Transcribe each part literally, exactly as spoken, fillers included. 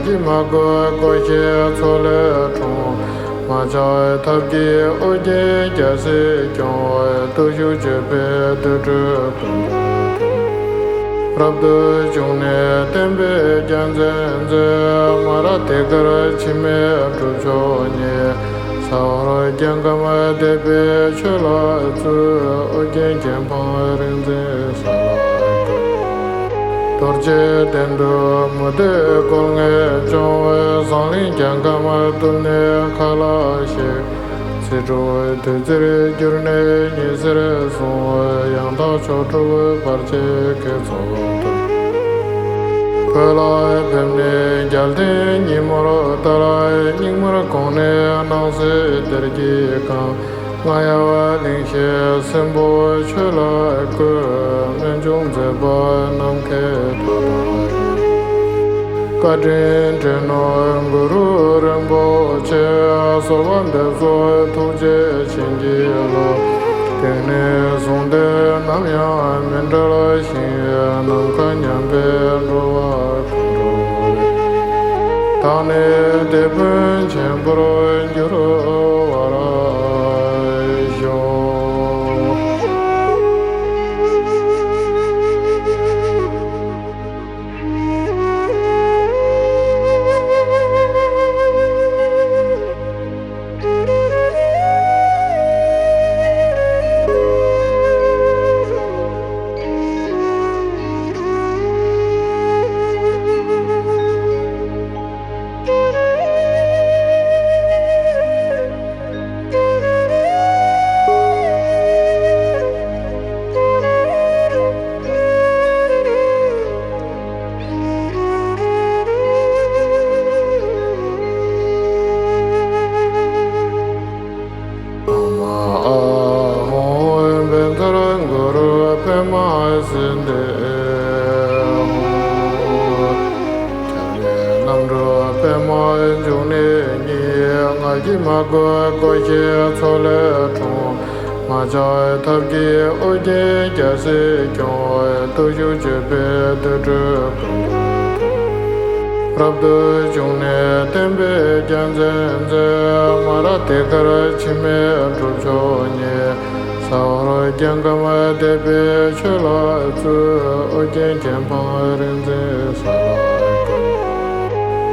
ཀྱི་མ་གོས་ཀུ་ཤའི་མཚོ་ལས་འཁྲུངས། མ་ཆགས་ཐབས་ཀྱི་ཨོ་རྒྱན་རྒྱལ་སྲིད་སྐྱོང་བའི། སྟོབས་ཤུགས་སྤྱོད་པས་དུར་ཁྲོད་ཀུན་ཏུ་ཐོན། རབ་ཏུ་བྱུང་ནས་བསྟན་པའི་རྒྱལ་མཚན་མཛད། མ་ར་དྷི་ཀར་འཆི་མེད་གྲུབ་མཆོག་བརྙེས། ས་འོག་རྒྱལ་ཁམས་བདེ་བའི་ཆོས་ལ་བཙུད། ཨོ་རྒྱན་གྱེན་འཕང་རིག་འཛིན་ས་ལ་བཀོད། རྡོ་རྗེ་གདན་དུ་མུ་སྟེགས་སྐོལ་མངལ་སྦྱོང་བའི། ཟངས་གླིང་རྒྱལ་ཁམས་གཏུམ་ནས་མཁའ་ལ་གཤེགས། ཚེ་འགྲོ་བའི་བདུད་རྩིར་གྱུར་ནས་ཉི་ཟེར་གསུང་བའི། ཡང་དག་མཆོག་གྲུབ་བར་ཆད་ཀྱི་ཚོགས་འདུལ། བོད་ལ་ཕེབས་ནས་རྒྱལ་བསྟན་ཉིན་མོར་དར། སྙིགས་མར་གོང་ནས་སྣང་སྲིད་གཏེར་གྱིས་གང་། རྔ་ཡབ་གླིང་བཞི་སྲིན་པོའི་ཆོས་ལ་བཀོད། རྨད་བྱུང་མཛད་པ་ནམ་མཁའི་མཐའ་དང་མཉམ། བཀའ་དྲིན་དྲན་ནོ་གུ་རུ་རིན་པོ་ཆེ། གསོལ་བ་འདེབས་སོ་ཐུགས་རྗེ་བྱིན་གྱིས་རློབས། དེང་ནས་བཟུང་སྟེ་ནམ་ཡང་མི་འབྲལ་ཞིང་། ནམ་མཁའ་མཉམ་པའི་འགྲོ་བ་ཀུན་འགྲོ་བའི། བདག་ནི་དེད་དཔོན་ཆེན་པོར་འགྱུར་བར་ཤོག། ཨོཾ་ཨཱཿཧཱུྃ་བཛྲ་གུ་རུ་པདྨ་སིདྡྷི་ཧཱུྃ། རྣམ་གྲོལ་པདྨ་འབྱུང་གནས་ཉིད། ངག་གི་མ་གོས་ཀུ་ཤའི་མཚོ་ལས་འཁྲུངས། མ་ཆགས་ཐབས་ཀྱི་ཨོ་རྒྱན་རྒྱལ་སྲིད་སྐྱོང་བའི། སྟོབས་ཤུགས་སྤྱོད་པས་དུར་ཁྲོད་ཀུན་ཏུ་ཐོན། རབ་ཏུ་བྱུང་ནས་བསྟན་པའི་རྒྱལ་མཚན་མཛད། མ་ར་དྷི་ཀར་འཆི་མེད་གྲུབ་མཆོག་བརྙེས། ས་འོག་རྒྱལ་ཁམས་བདེ་བའི་ཆོས་ལ་བཙུད། ཨོ་རྒྱན་གྱེན་འཕང་རིག་འཛིན་ས་ལ་བཀོད།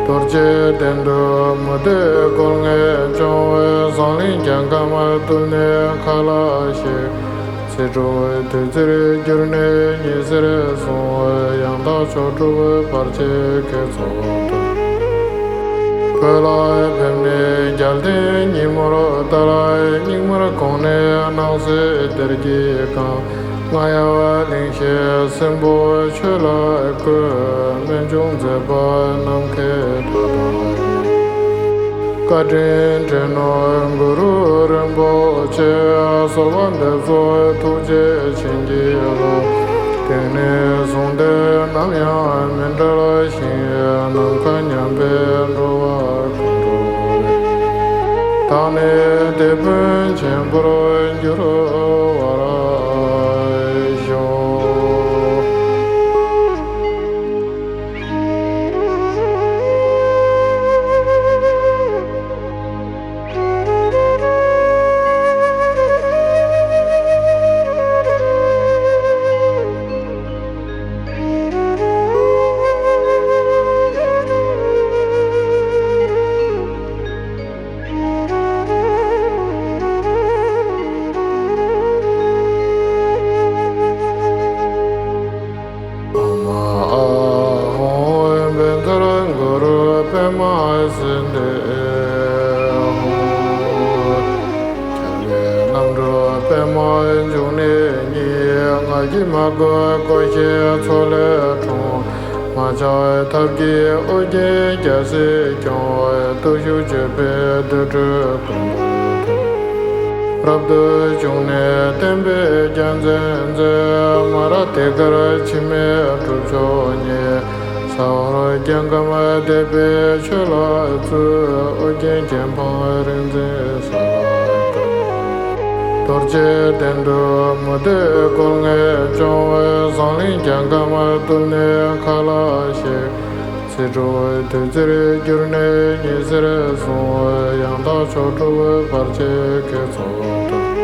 རྡོ་རྗེ་གདན་དུ་མུ་སྟེགས་སྐོལ་མངལ་སྦྱོང་བའི། ཟངས་གླིང་རྒྱལ་ཁམས་གཏུམ་ནས་མཁའ་ལ་གཤེགས། ཚེ་འགྲོ་བའི་བདུད་རྩིར་གྱུར་ནས་ཉི་ཟེར་གསུང་བའི། ཡང་དག་མཆོག་གྲུབ་བར་ཆད་ཀྱི་ཚོགས་འདུལ། བོད་ལ་ཕེབས་ནས་རྒྱལ་བསྟན་ཉིན་མོར་དར། སྙིགས་མར་གོང་ནས་སྣང་སྲིད་གཏེར་གྱིས་གང་། རྔ་ཡབ་གླིང་བཞི་སྲིན་པོའི་ཆོས་ལ་བཀོད། རྨད་བྱུང་མཛད་པ་ནམ་མཁའི་མཐའ་དང་མཉམ། བཀའ་དྲིན་དྲན་ནོ་གུ་རུ་རིན་པོ་ཆེ། གསོལ་བ་འདེབས་སོ་ཐུགས་རྗེ་བྱིན་གྱིས་རློབས། དེང་ནས་བཟུང་སྟེ་ནམ་ཡང་མི་འབྲལ་ཞིང་། ནམ་མཁའ་མཉམ་པའི་འགྲོ་བ་ཀུན་འགྲོ་བའི། བདག་ནི་དེད་དཔོན་ཆེན་པོར་འགྱུར་བར་ཤོག། ཨོཾ་ཨཱཿཧཱུྃ་བཛྲ་གུ་རུ་པདྨ་སིདྡྷི་ཧཱུྃ། རྣམ་གྲོལ་པདྨ་འབྱུང་གནས་ཉིད། ངག་གི་མ་གོས་ཀུ་ཤའི་མཚོ་ལས་འཁྲུངས། མ་ཆགས་ཐབས་ཀྱི་ཨོ་རྒྱན་རྒྱལ་སྲིད་སྐྱོང་བའི། སྟོབས་ཤུགས་སྤྱོད་པས་དུར་ཁྲོད་ཀུན་ཏུ་ཐོན། རབ་ཏུ་བྱུང་ནས་བསྟན་པའི་རྒྱལ་མཚན་མཛད། མ་ར་དྷི་ཀར་འཆི་མེད་གྲུབ་མཆོག་བརྙེས། ས་འོག་རྒྱལ་ཁམས་བདེ་བའི་ཆོས་ལ་བཙུད། ཨོ་རྒྱན་གྱེན་འཕང་རིག་འཛིན་ས་ལ་བཀོད། རྡོ་རྗེ་གདན་དུ་མུ་སྟེགས་སྐོལ་མངལ་སྦྱོང་བའི། ཟངས་གླིང་རྒྱལ་ཁམས་གཏུམ་ནས་མཁའ་ལ་གཤེགས། ཚེ་སྒྲུབ་བདུད་རྩིར་གྱུར་ནས་ཉི་ཟེར་གསུང་། ཡང་དག་མཆོག་གྲུབ་བར་ཆད་ཀྱི་ཚོགས་དང་།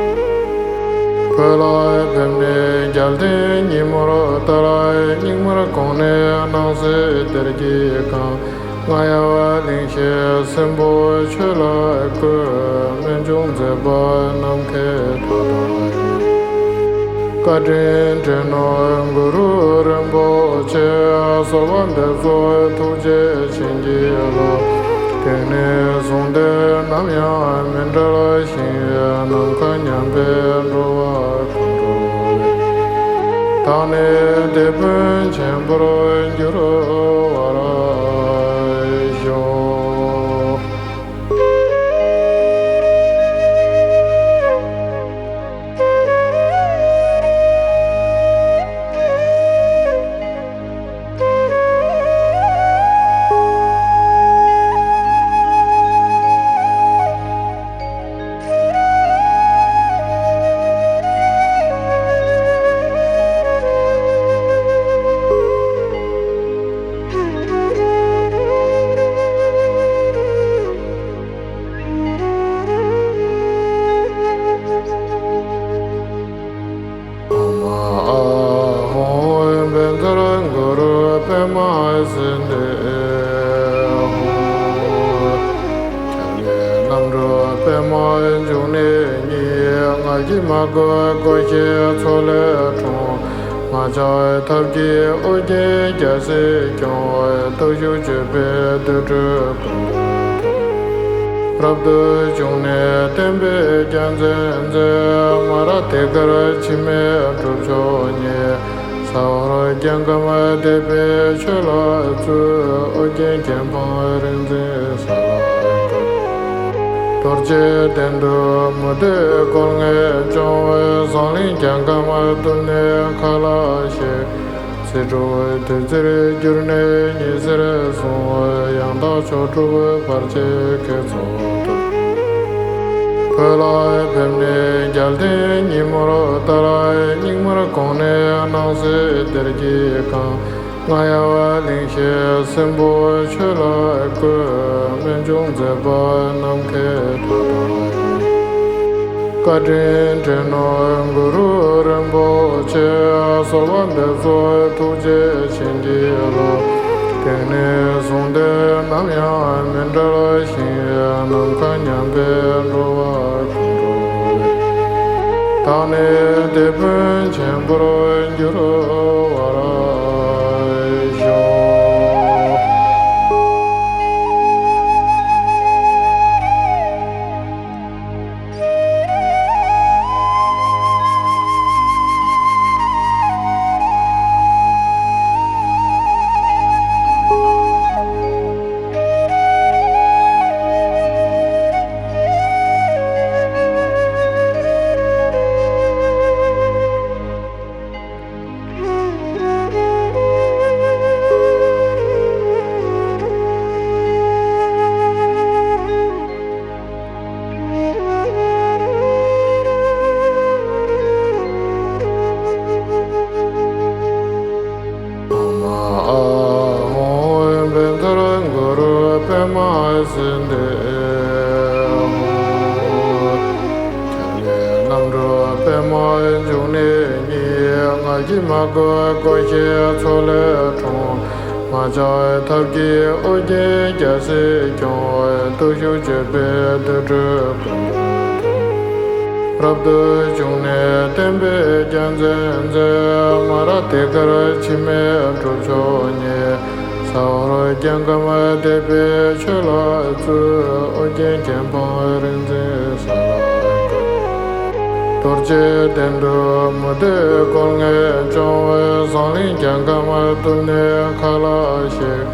འཁོར་ལ་ཕེབས་ནས་རྒྱལ་བསྟན་ཉིན་མོར་བསྟར། སྙིགས་མར་གོང་ནས་སྣང་སྲིད་གཏེར་གྱིས་གང་། རྔ་ཡབ་གླིང་བཞི་སྲིན་པོ་ཆོས་ལ་བསྐུལ། རྨད་བྱུང་མཛད་པ་ནམ་མཁའི་མཐའ་དང་། བཀའ་དྲིན་དྲན་ནོ་གུ་རུ་རིན་པོ་ཆེ། གསོལ་བ་འདེབས་སོ་ཐུགས་རྗེ་བྱིན་གྱིས་རློབས། དེང་ནས་བཟུང་སྟེ་ནམ་ཡང་མི་འབྲལ་ཞིང་། ནམ་མཁའ་མཉམ་པའི་འགྲོ་བ་ཀུན་འགྲོ་བའི། བདག་ནི་དེད་དཔོན་ཆེན་པོར་འགྱུར་བར་ཤོག། ཨོཾ་ཨཱཿཧཱུྃ་བཛྲ་གུ་རུ་པདྨ་སིདྡྷི་ཧཱུྃ། རྣམ་རོལ་པདྨ་འབྱུང་གནས་ཉིད། ངག་གི་མ་གོས་སྒོ་བཞི་མཚོ་ལས་འཁྲུངས། མ་ཆགས་ཐབས་ཀྱིས་ཨོ་རྒྱན་རྒྱལ་སྲིད་སྐྱོང་། སྟོབས་ཤུགས་སྤྱོད་པས་དུར་ཁྲོད་ཀུན་ཏུ། རབ་ཏུ་བྱུང་ནས་བསྟན་པའི་རྒྱལ་མཚན་མཛད། མ་ར་དེ་ཁར་འཆི་མེད་གྲུབ་མཆོག་བརྙེས། ས་འོག་རྒྱལ་ཁམས་དེད་དཔོན་ཆོས་ལ་བཙུད། ཨོ་རྒྱན་གྱེན་འཕང་རིག་འཛིན་ས་ལ་བཀོད། རྡོ་རྗེ་གདན་དུ་མུ་སྟེགས་རྒོལ་ངན་སྐྱོང་བའི། ཟངས་གླིང་རྒྱལ་ཁམས་གཏུམ་ནས་ཁ་ལ་གཤེགས། ཚེ་སྒྲུབ་བདུད་རྩིར་གྱུར་ནས་ཉི་ཟེར་གསུང་། ཡང་དག་མཆོག་གྲུབ་བར་ཆད་ཀྱི་ཚོགས་དང་། འཁོར་ལ་ཕེབས་ནས་རྒྱལ་བསྟན་ཉིན་མོར་བསྟར། སྙིགས་མར་གོང་ནས་སྣང་སྲིད་གཏེར་གྱིས་གང་། རྔ་ཡབ་གླིང་བཞི་སྲིན་པོ་ཆོས་ལ་བསྐུལ། རྨད་བྱུང་མཛད་པ་ནམ་མཁའི་མཐའ་དང་། བཀའ་དྲིན་དྲན་ནོ་གུ་རུ་རིན་པོ་ཆེ། གསོལ་བ་འདེབས་སོ་ཐུགས་རྗེ་བྱིན་གྱིས་རློབས། དེང་ནས་བཟུང་སྟེ་ནམ་ཡང་མི་འབྲལ་ཞིང་། ནམ་མཁའ་མཉམ་པའི་འགྲོ་བ་ཀུན་འགྲོ་བའི། བདག་ནི་དེད་དཔོན་ཆེན་པོར་འགྱུར་བར་ཤོག། ཨོཾ་ཨཱཿཧཱུྃ་བཛྲ་གུ་རུ་པདྨ་སིདྡྷི་ཧཱུྃ། རྣམ་རོལ་པདྨ་འབྱུང་གནས་ཉིད། ངག་གི་མ་གོས་སྒོ་བཞི་མཚོ་ལས་འཁྲུངས། མ་ཆགས་ཐབས་ཀྱིས་ཨོ་རྒྱན་རྒྱལ་སྲིད་སྐྱོང་། སྟོབས་ཤུགས་སྤྱོད་པས་དུར་ཁྲོད་ཀུན་ཏུ། རབ་ཏུ་བྱུང་ནས་བསྟན་པའི་རྒྱལ་མཚན་མཛད། མ་ར་དེ་ཁར་འཆི་མེད་གྲུབ་མཆོག་བརྙེས། ས་འོག་རྒྱལ་ཁམས་དེད་དཔོན་ཆོས་ལ་བཙུད། ཨོ་རྒྱན་གྱེན་འཕང་རིག་འཛིན་ས་ལ་བཀོད། རྡོ་རྗེ་གདན་དུ་མུ་སྟེགས་རྒོལ་ངན་སྐྱོང་བའི། ཟངས་གླིང་རྒྱལ་ཁམས་གཏུམ་ནས་ཁ་ལ་གཤེགས།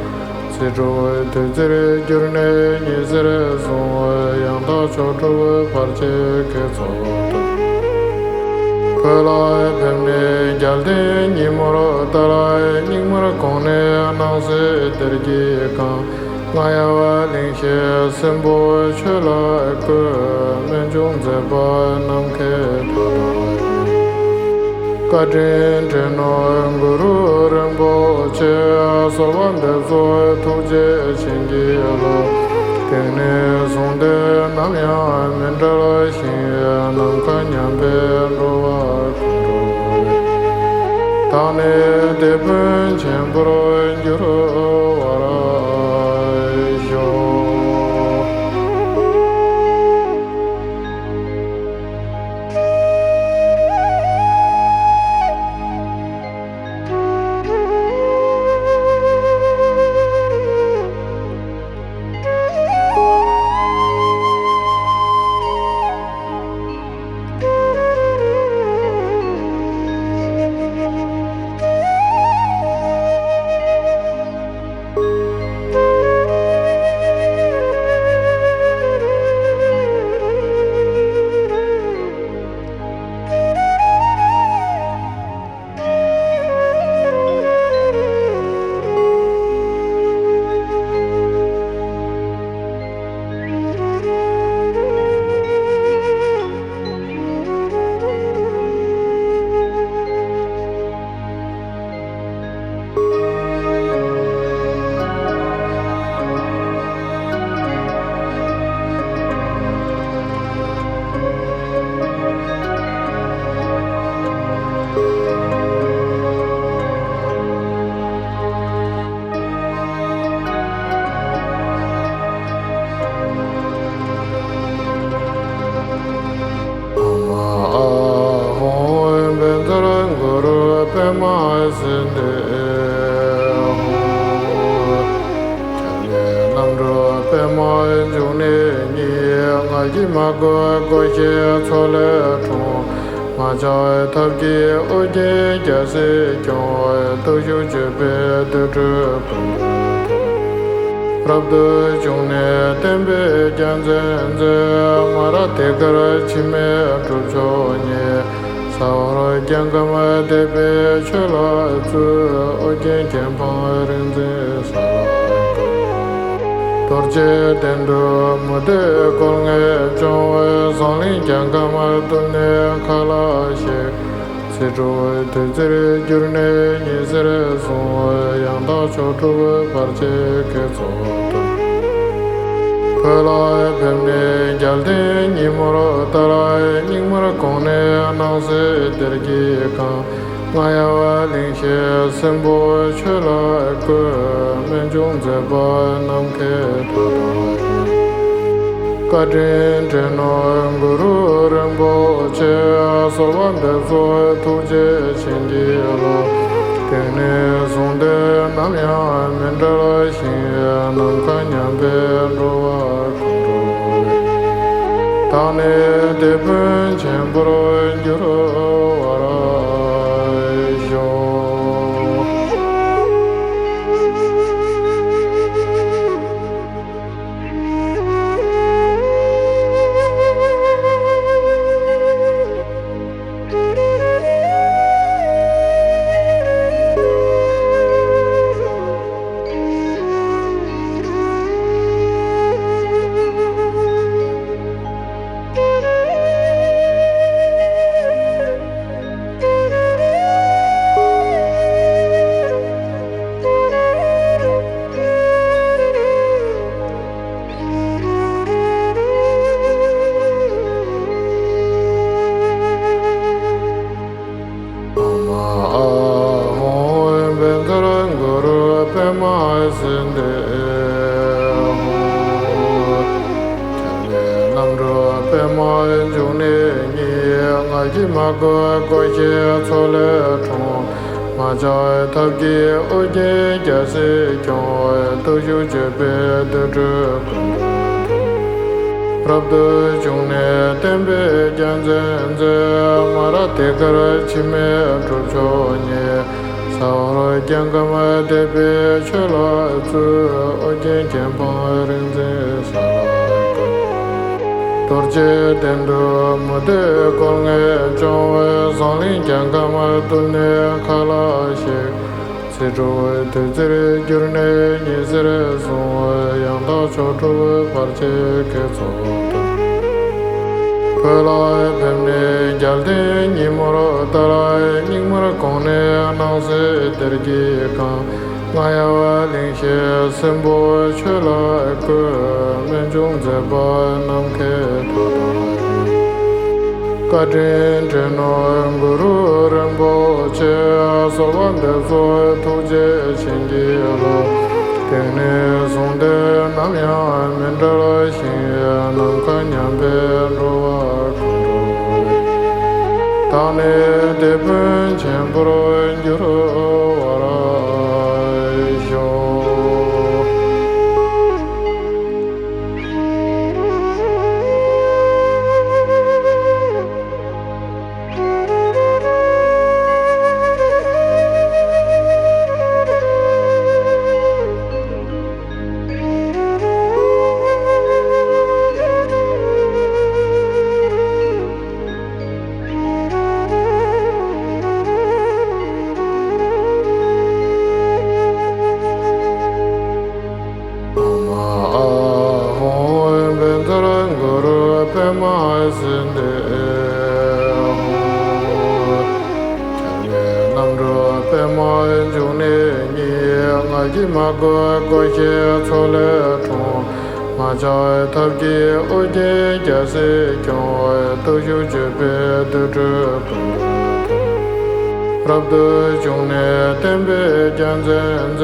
ཚེ་སྒྲུབ་བདུད་རྩིར་གྱུར་ནས་ཉི་ཟེར་གསུང་། ཡང་དག་མཆོག་གྲུབ་བར་ཆད་ཀྱི་ཚོགས་དང་། འཁོར་ལ་ཕེབས་ནས་རྒྱལ་བསྟན་ཉིན་མོར་བསྟར། སྙིགས་མར་གོང་ནས་སྣང་སྲིད་གཏེར་གྱིས་གང་། རྔ་ཡབ་གླིང་བཞི་སྲིན་པོ་ཆོས་ལ་བསྐུལ། རྨད་བྱུང་མཛད་པ་ནམ་མཁའི་མཐའ་དང་། བཀའ་དྲིན་དྲན་ནོ་གུ་རུ་རིན་པོ་ཆེ། གསོལ་བ་འདེབས་སོ་ཐུགས་རྗེ་བྱིན་གྱིས་རློབས། དེང་ནས་བཟུང་སྟེ་ནམ་ཡང་མི་འབྲལ་ཞིང་། ནམ་མཁའ་མཉམ་པའི་འགྲོ་བ་ཀུན་འགྲོ་བའི། བདག་ནི་དེད་དཔོན་ཆེན་པོར་འགྱུར་བར་ཤོག། ཨ་ཧོ། བཛྲ་གུ་རུ་པདྨ་སིདྡྷི་ཧཱུྃ། ཕྱག་ལེན་རྣམ་གྲོལ་པདྨ་འབྱུང་གནས་ཉིད། ངག་གི་མ་བསྐུལ་སྒོ་ཕྱེ་མཚོ་ལས་འཁྲུངས། མ་ཆགས་ཐབས་ཀྱིས་ཨོ་རྒྱན་རྒྱལ་སྲིད་སྐྱོང་། བརྟུལ་ཞུགས་སྤྱོད་པས་དུར་ཁྲོད་ཀུན་འདུལ། རབ་ཏུ་བྱུང་ནས་བསྟན་པའི་རྒྱལ་མཚན་མཛད། མ་ར་དྷེ་གར་འཆི་མེད་གྲུབ་མཆོག་བརྙེས། ས་ཧོར་རྒྱལ་ཁམས་དད་པས་ཆོས་ལ་བཙུད། ཨོ་རྒྱན་གྱེན་འཕངས་རིག་འཛིན་ས་ལ་བཀོད། རྡོ་རྗེ་གདན་དུ་མུ་སྟེགས་རྒོལ་ངན་སྐྱོང་བའི། ཟངས་གླིང་རྒྱལ་ཁམས་གཏུབས་ནས་མཁའ་ལ་གཤེགས། ཚེ་དྲུག་བདུད་རྩིར་གྱུར་ནས་ཉི་ཟེར་བཟུང་། ཡང་དག་མཆོག་གྲུབ་བར་ཆད་བགེགས་ཚོགས་ཐུལ། བོད་ལ་ཕེབས་ནས་རྒྱལ་བསྟན་ཉིན་མོར་དར། སྙིགས་མར་གོང་ནས་སྣང་སྲིད་སྡེར་གྱིས་གང་། རྔ་ཡབ་གླིང་བཞི་སྲིན་པོ་ཆོས་ལ་བཀོད། རྨད་བྱུང་མཛད་པ་ནམ་མཁའི་མཐའ་དང་མཐུན། བཀའ་དྲིན་དྲན་ནོ་གུ་རུ་རིན་པོ་ཆེ། གསོལ་བ་འདེབས་སོ་ཐུགས་རྗེ་བྱིན་གྱིས་རློབས། དེང་ནས་བཟུང་སྟེ་ནམ་ཡང་མི་འབྲལ་ཞིང་། ནམ་མཁའ་མཉམ་པའི་འགྲོ་བ་ཀུན་འགྲོ་བའི། བདག་ནི་དེད་དཔོན་ཆེན་པོར་འགྱུར་བར་ཤོག། ཨ་ཧོ། བཛྲ་གུ་རུ་པདྨ་སིདྡྷི་ཧཱུྃ། ཕྱག་ལེན་རྣམ་གྲོལ་པདྨ་འབྱུང་གནས་ཉིད། ངག་གི་མ་བསྐུལ་སྒོ་ཕྱེ་མཚོ་ལས་འཁྲུངས། མ་ཆགས་ཐབས་ཀྱིས་ཨོ་རྒྱན་རྒྱལ་སྲིད་སྐྱོང་། བརྟུལ་ཞུགས་སྤྱོད་པས་དུར་ཁྲོད་ཀུན་འདུལ། རབ་ཏུ་བྱུང་ནས་བསྟན་པའི་རྒྱལ་མཚན་མཛད། མ་ར་དྷེ་གར་འཆི་མེད་གྲུབ་མཆོག་བརྙེས། ས་ཧོར་རྒྱལ་ཁམས་དད་པས་ཆོས་ལ་བཙུད། ཨོ་རྒྱན་གྱེན་འཕངས་རིག་འཛིན་ས་ལ་བཀོད། རྡོ་རྗེ་གདན་དུ་མུ་སྟེགས་རྒོལ་ངན་སྐྱོང་བའི། ཟངས་གླིང་རྒྱལ་ཁམས་གཏུབས་ནས་མཁའ་ལ་གཤེགས། ཚེ་དྲུག་བདུད་རྩིར་གྱུར་ནས་ཉི་ཟེར་བཟུང་། ཡང་དག་མཆོག་གྲུབ་བར་ཆད་བགེགས་ཚོགས་ཐུལ། བོད་ལ་ཕེབས་ནས་རྒྱལ་བསྟན་ཉིན་མོར་ལྟར། སྙིགས་མར་གོང་ནས་སྣང་སྲིད་གཏེར་གྱིས་གང་། རྔ་ཡབ་གླིང་བཞི་སྲིན་པོ་ཆོས་ལ་བཀོད། རྨད་བྱུང་མཛད་པ་ནམ་མཁའི་མཐའ་དང་མཉམ། བཀའ་དྲིན་དྲན་ནོ་གུ་རུ་རིན་པོ་ཆེ། གསོལ་བ་འདེབས་སོ་ཐུགས་རྗེ་བྱིན་གྱིས་རློབས། དེང་ནས་བཟུང་སྟེ་ནམ་ཡང་མི་འབྲལ་ཞིང་། ནམ་མཁའ་མཉམ་པའི་འགྲོ་བ་ཀུན་འགྲོ་བའི། བདག་ནི་དེད་དཔོན་ཆེན་པོར་འགྱུར་བར་ཤོག། ཨོཾ་ཨཱཿཧཱུྃ་བཛྲ་གུ་རུ་པདྨ་སིདྡྷི་ཧཱུྃ། རྒྱལ་བའི་རྣམ་འཕྲུལ་པདྨ་འབྱུང་གནས་ཉིད། ངག་གིས་མ་གོས་དགོས་ཤེས་ཚོགས་ལས་འཁྲུངས། མ་ཆགས་ཐབས་ཀྱིས་ཨོ་རྒྱན་རྒྱལ་སྲིད་སྐྱོང་། སྟོབས་ཤུགས་སྤྱོད་པས་དུར་ཁྲོད་ཀུན་ཏུ་བཏུལ། རབ་ཏུ་བྱུང་ནས་བསྟན་པའི་རྒྱལ་མཚན་མཛད།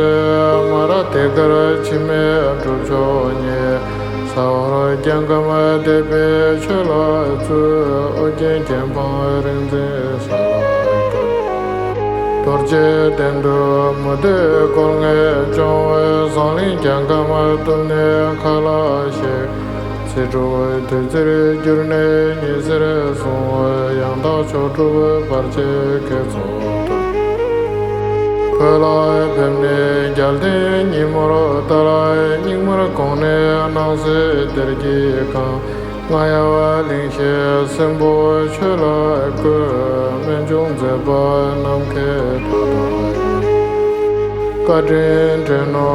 མ་ར་དྷི་ཀར་འཆི་མེད་གྲུབ་མཆོག་བརྙེས། ས་འོག་རྒྱལ་ཁམས་དད་པའི་ཆོས་ལ་བཙུད། ཨོ་རྒྱན་གྱེན་འཕངས་རིག་འཛིན་ས་ལ་བཀོད། རྡོ་རྗེ་གདན་དུ་མུ་སྟེགས་རྒོལ་ངན་སྐྱོང་བའི། ཟངས་གླིང་རྒྱལ་ཁམས་གཏུམ་ནས་མཁའ་ལ་གཤེགས། ཚེ་སྒྲུབ་བདུད་རྩིར་གྱུར་ནས་ཉི་ཟེར་གསུང་། ཡང་དག་མཆོག་གྲུབ་བར་ཆད་ཀུན་སོལ་ཏོ། བོད་ལ་ཕེབས་ནས་རྒྱལ་བསྟན་ཉིན་མོར་ལྟར། སྙིགས་མར་གོང་ནས་སྣང་སྲིད་གཏེར་གྱིས་གང་། རྔ་ཡབ་གླིང་བཞི་སྲིན་པོ་ཆོས་ལ་བཀོད། རྨད་བྱུང་མཛད་པ་ནམ་མཁའི་མཐའ་དང་མཉམ། བཀའ་དྲིན་དྲན་ནོ་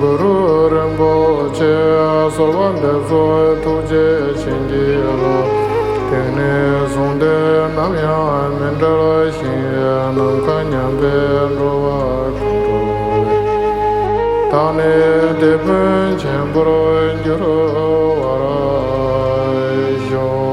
གུ་རུ་རིན་པོ་ཆེ། གསོལ་བ་འདེབས་སོ་ཐུགས་རྗེ་བྱིན་གྱིས་རློབས། དེང་ནས་བཟུང་སྟེ་ནམ་ཡང་མི་འབྲལ་ཞིང་། ནམ་མཁའ་མཉམ་པའི་འགྲོ་བ་ཀུན་འགྲོ་བའི། བདག་ནི་དེད་དཔོན་ཆེན་པོར་འགྱུར་བར་ཤོག།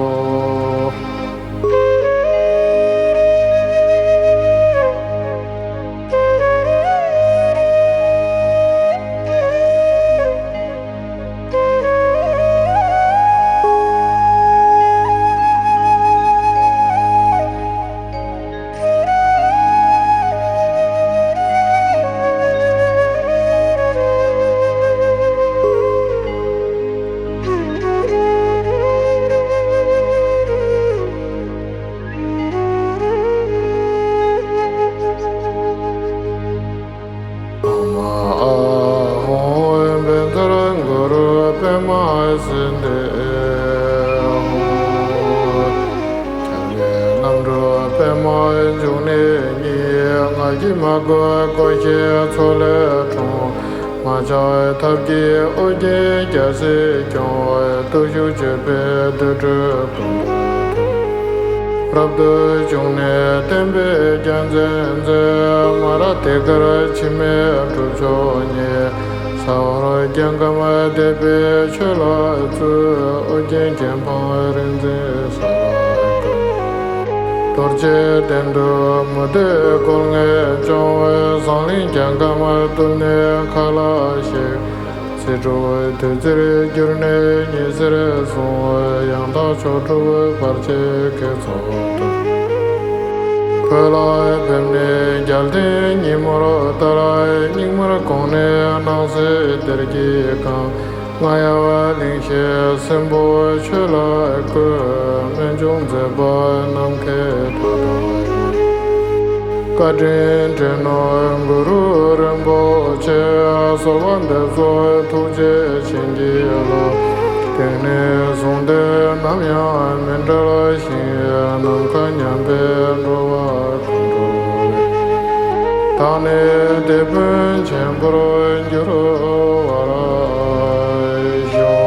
ཨོཾ་ཨཱཿཧཱུྃ་བཛྲ་གུ་རུ་པདྨ་སིདྡྷི་ཧཱུྃ། རྒྱལ་བའི་རྣམ་འཕྲུལ་པདྨ་འབྱུང་གནས་ཉིད། ངག་གིས་མ་གོས་དགོས་ཤེས་ཚོགས་ལས་འཁྲུངས། མ་ཆགས་ཐབས་ཀྱིས་ཨོ་རྒྱན་རྒྱལ་སྲིད་སྐྱོང་། སྟོབས་ཤུགས་སྤྱོད་པས་དུར་ཁྲོད་ཀུན་ཏུ་བཏུལ། རབ་ཏུ་བྱུང་ནས་བསྟན་པའི་རྒྱལ་མཚན་མཛད། མ་ར་དྷི་ཀར་འཆི་མེད་གྲུབ་མཆོག་བརྙེས། ས་འོག་རྒྱལ་ཁམས་དད་པའི་ཆོས་ལ་བཙུད། ཨོ་རྒྱན་གྱེན་འཕངས་རིག་འཛིན་ས་ལ་བཀོད། རྡོ་རྗེ་གདན་དུ་མུ་སྟེགས་རྒོལ་ངན་སྐྱོང་བའི། ཟངས་གླིང་རྒྱལ་ཁམས་གཏུམ་ནས་མཁའ་ལ་གཤེགས། ཚེ་སྒྲུབ་བདུད་རྩིར་གྱུར་ནས་ཉི་ཟེར་གསུང་། ཡང་དག་མཆོག་གྲུབ་བར་ཆད་ཀུན་སོལ་ཏོ། བོད་ལ་ཕེབས་ནས་རྒྱལ་བསྟན་ཉིན་མོར་ལྟར། སྙིགས་མར་གོང་ནས་སྣང་སྲིད་གཏེར་གྱིས་གང་། རྔ་ཡབ་གླིང་བཞི་སྲིན་པོ་ཆོས་ལ་བཀོད། རྨད་བྱུང་མཛད་པ་ནམ་མཁའི་མཐའ་དང་མཉམ། བཀའ་དྲིན་དྲན་ནོ་གུ་རུ་རིན་པོ་ཆེ། གསོལ་བ་འདེབས་སོ་ཐུགས་རྗེ་བྱིན་གྱིས་རློབས། དེང་ནས་བཟུང་སྟེ་ནམ་ཡང་མི་འབྲལ་ཞིང་། ནམ་མཁའ་མཉམ་པའི་འགྲོ་བ་ཀུན་འགྲོ་བའི། བདག་ནི་དེད་དཔོན་ཆེན་པོར་འགྱུར་བར་ཤོག།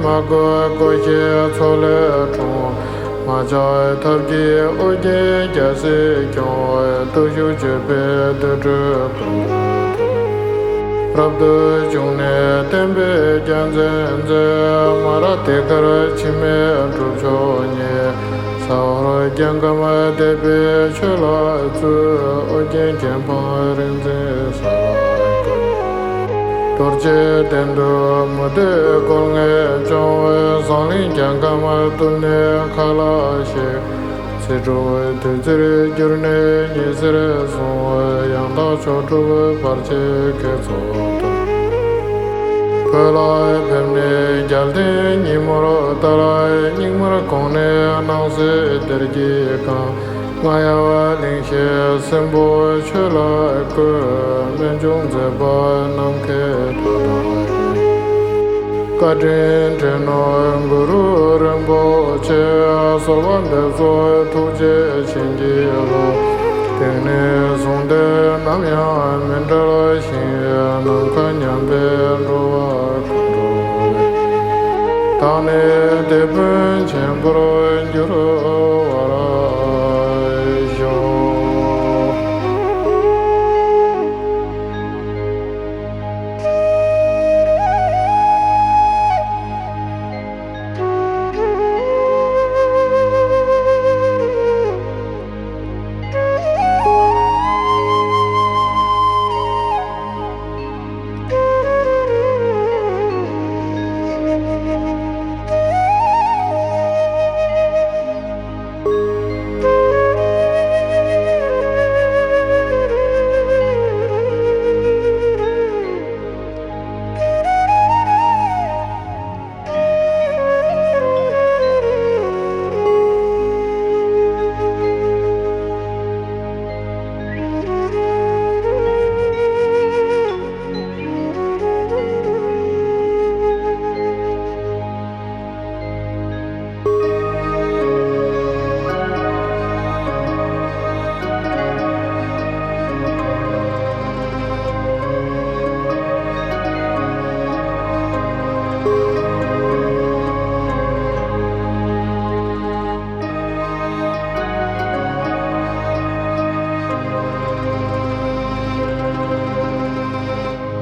མ་གོས་བཀོད་ཤིང་མཚོ་ལས་འཁྲུངས། མ་ཆགས་ཐབས་ཀྱིས་ཨོ་རྒྱན་རྒྱལ་སྲིད་སྐྱོང་། སྟོབས་ཤུགས་སྤྱོད་པས་དུར་ཁྲོད་ཀུན་ཏུ་ཐོན། རབ་ཏུ་བྱུང་ནས་བསྟན་པའི་རྒྱལ་མཚན་མཛད། མ་ར་དེ་ཁར་འཆི་མེད་གྲུབ་མཆོག་བརྙེས། ས་འོག་རྒྱལ་ཁམས་བདེ་བའི་ཆོས་ལ་བཙུད། ཨོ་རྒྱན་ཁྱད་འཕགས་རིག་འཛིན་ས་ལ་བཀོད། རྡོ་རྗེ་གདན་དུ་མུ་སྟེགས་སྒོ་ལྔས་སྐྱོང་བའི། ཟངས་གླིང་རྒྱལ་ཁམས་གཏུམ་ནས་མཁའ་ལ་གཤེགས། ཚེ་འགྲོ་བདུད་རྩིར་གྱུར་ནས་ཉི་ཟེར་གསུངས། ཡང་དག་མཆོག་གྲུབ་བར་ཆད་བགེགས་ཚོགས་འདུལ། བོད་ལ་ཕེབས་ནས་རྒྱལ་བསྟན་ཉིན་མོར་དར། སྙིགས་མར་གོང་ནས་སྣང་སྲིད་སྡེར་གྱིས་གང་། རྔ་ཡབ་གླིང་བཞི་སྲིན་པོ་ཆོས་ལ་བཀོད། རྨད་བྱུང་མཛད་པ་ནམ་མཁའི་མཐའ་དང་མཉམ། བཀའ་དྲིན་དྲན་ནོ་གུ་རུ་རིན་པོ་ཆེ། གསོལ་བ་འདེབས་སོ་ཐུགས་རྗེ་བྱིན་གྱིས་རློབས། དེང་ནས་བཟུང་སྟེ་ནམ་ཡང་མི་འབྲལ་ཞིང་། ནམ་མཁའ་མཉམ་པའི་འགྲོ་བ་ཀུན་སྒྲོལ་བའི། བདག་ནི་དེད་དཔོན་ཆེན་པོར་འགྱུར་བར་ཤོག།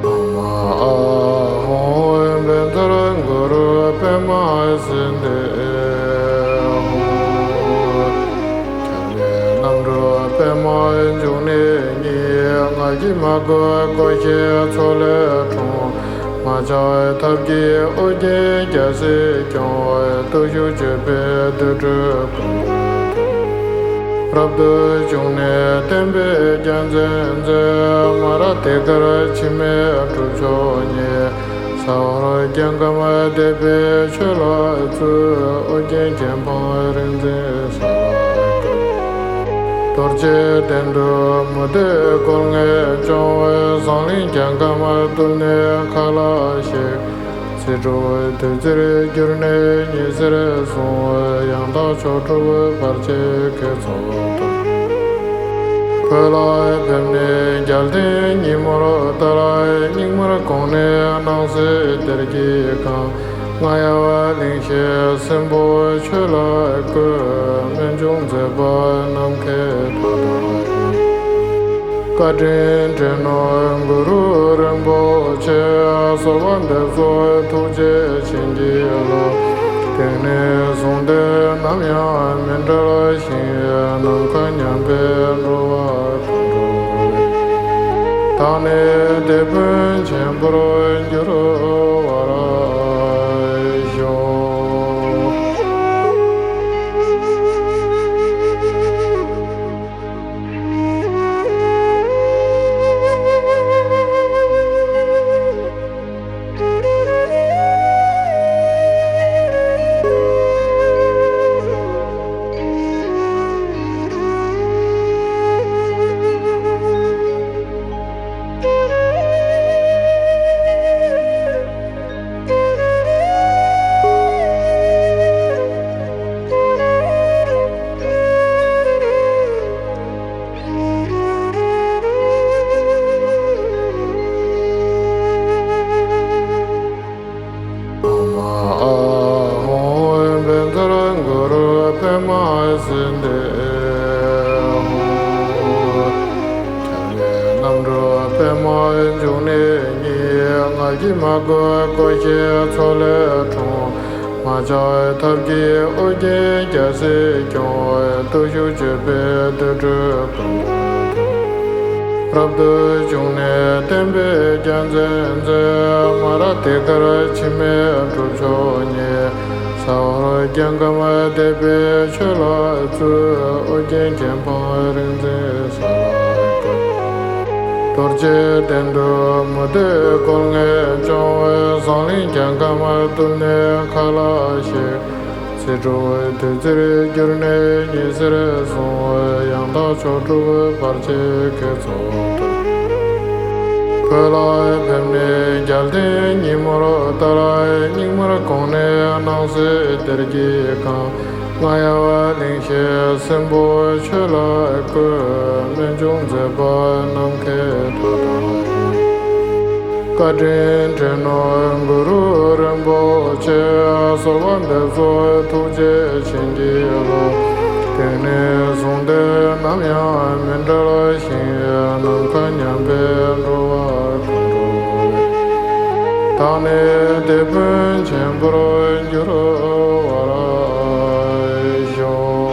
ཨ་ཧོ། བཛྲ་གུ་རུ་པདྨ་སིདྡྷི་ཧཱུྃ། རྒྱལ་བའི་རྣམ་འཕྲུལ་པདྨ་འབྱུང་གནས་ཉིད། ང་བཞི་མ་གོས་བཀོད་ཤིང་མཚོ་ལས་འཁྲུངས། མ་ཆགས་ཐབས་ཀྱིས་ཨོ་རྒྱན་རྒྱལ་སྲིད་སྐྱོང་། སྟོབས་ཤུགས་སྤྱོད་པས་དུར་ཁྲོད་ཀུན་ཏུ་ཐོན། རབ་ཏུ་བྱུང་ནས་བསྟན་པའི་རྒྱལ་མཚན་མཛད། མ་ར་དེ་ཁར་འཆི་མེད་གྲུབ་མཆོག་བརྙེས། ས་འོག་རྒྱལ་ཁམས་བདེ་བའི་ཆོས་ལ་བཙུད། ཨོ་རྒྱན་ཁྱད་འཕགས་རིག་འཛིན་ས་ལ་བཀོད། རྡོ་རྗེ་གདན་དུ་མུ་སྟེགས་སྒོ་ལྔས་སྐྱོང་བའི། ཟངས་གླིང་རྒྱལ་ཁམས་གཏུམ་ནས་མཁའ་ལ་གཤེགས། ཚེ་འགྲོ་བདུད་རྩིར་གྱུར་ནས་ཉི་ཟེར་གསུངས། ཡང་དག་མཆོག་གྲུབ་བར་ཆད་བགེགས་ཚོགས་འདུལ། བོད་ལ་ཕེབས་ནས་རྒྱལ་བསྟན་ཉིན་མོར་དར། སྙིགས་མར་གོང་ནས་སྣང་སྲིད་སྡེར་གྱིས་གང་། རྔ་ཡབ་གླིང་བཞི་སྲིན་པོ་ཆོས་ལ་བཀོད། རྨད་བྱུང་མཛད་པ་ནམ་མཁའི་མཐའ་དང་མཉམ། བཀའ་དྲིན་དྲན་ནོ་གུ་རུ་རིན་པོ་ཆེ། གསོལ་བ་འདེབས་སོ་ཐུགས་རྗེ་བྱིན་གྱིས་རློབས། དེང་ནས་བཟུང་སྟེ་ནམ་ཡང་མི་འབྲལ་ཞིང་། ནམ་མཁའ་མཉམ་པའི་འགྲོ་བ་ཀུན་སྒྲོལ་བའི། བདག་ནི་དེད་དཔོན་ཆེན་པོར་འགྱུར་བར་ཤོག། པདྨ་སིདྡྷི་ཧཱུྃ། ཁྱབ་བདག་རྣམ་གྲོལ་པདྨ་འབྱུང་གནས་ཉིད། ང་རྒྱལ་མ་གོས་གོས་ཆེན་མཚོ་ལས་འཁྲུངས། མ་ཆགས་ཐབས་ཀྱིས་ཨོ་རྒྱན་རྒྱལ་སྲིད་སྐྱོང་། སྟོབས་ཤུགས་སྤྱོད་པས་དུར་ཁྲོད་ཀུན་ཏུ་རབ་ཏུ་བྱུང་ནས་བསྟན་པའི་རྒྱལ་མཚན་མཛད། མ་ར་དྷི་ཀར་འཆི་མེད་གྲུབ་མཆོག་བརྙེས། ས་འོག་རྒྱལ་ཁམས་བདེ་བའི་ཆོས་ལ་བཙུད། ཨོ་རྒྱན་ཁྱད་འཕགས་རིག་འཛིན་ས་ལ་བཀོད། རྡོ་རྗེ་གདན་དུ་མུ་སྟེགས་རྒོལ་ངན་སྐྱོང་བའི། ཟངས་གླིང་རྒྱལ་ཁམས་གཏུབས་ནས་མཁའ་ལ་གཤེགས། ཚེ་འགྲོ་བའི་བདུད་རྩིར་གྱུར་ནས་ཉི་ཟེར་གསུང་བའི། ཡང་དག་མཆོག་གྲུབ་བར་ཆད་བགེགས་ཚོགས་བཏུལ། བོད་ལ་ཕེབས་ནས་རྒྱལ་བསྟན་ཉིན་མོར་དར། སྙིགས་མར་གོང་ནས་སྣང་སྲིད་གཏེར་གྱིས་གང་། རྔ་ཡབ་གླིང་བཞི་སྲིན་པོ་ཆོས་ལ་བཀོད། རྨད་བྱུང་མཛད་པ་ནམ་མཁའི་མཐའ་དང་མཉམ། བཀའ་དྲིན་དྲན་ནོ་གུ་རུ་རིན་པོ་ཆེ། གསོལ་བ་འདེབས་སོ་ཐུགས་རྗེ་བྱིན་གྱིས་རློབས། དེང་ནས་བཟུང་སྟེ་ནམ་ཡང་མི་འབྲལ་ཞིང་། ནམ་མཁའ་མཉམ་པའི་འགྲོ་བ་ཀུན་འགྲོ་བའི། བདག་ནི་དེད་དཔོན་ཆེན་པོར་འགྱུར་བར་ཤོག།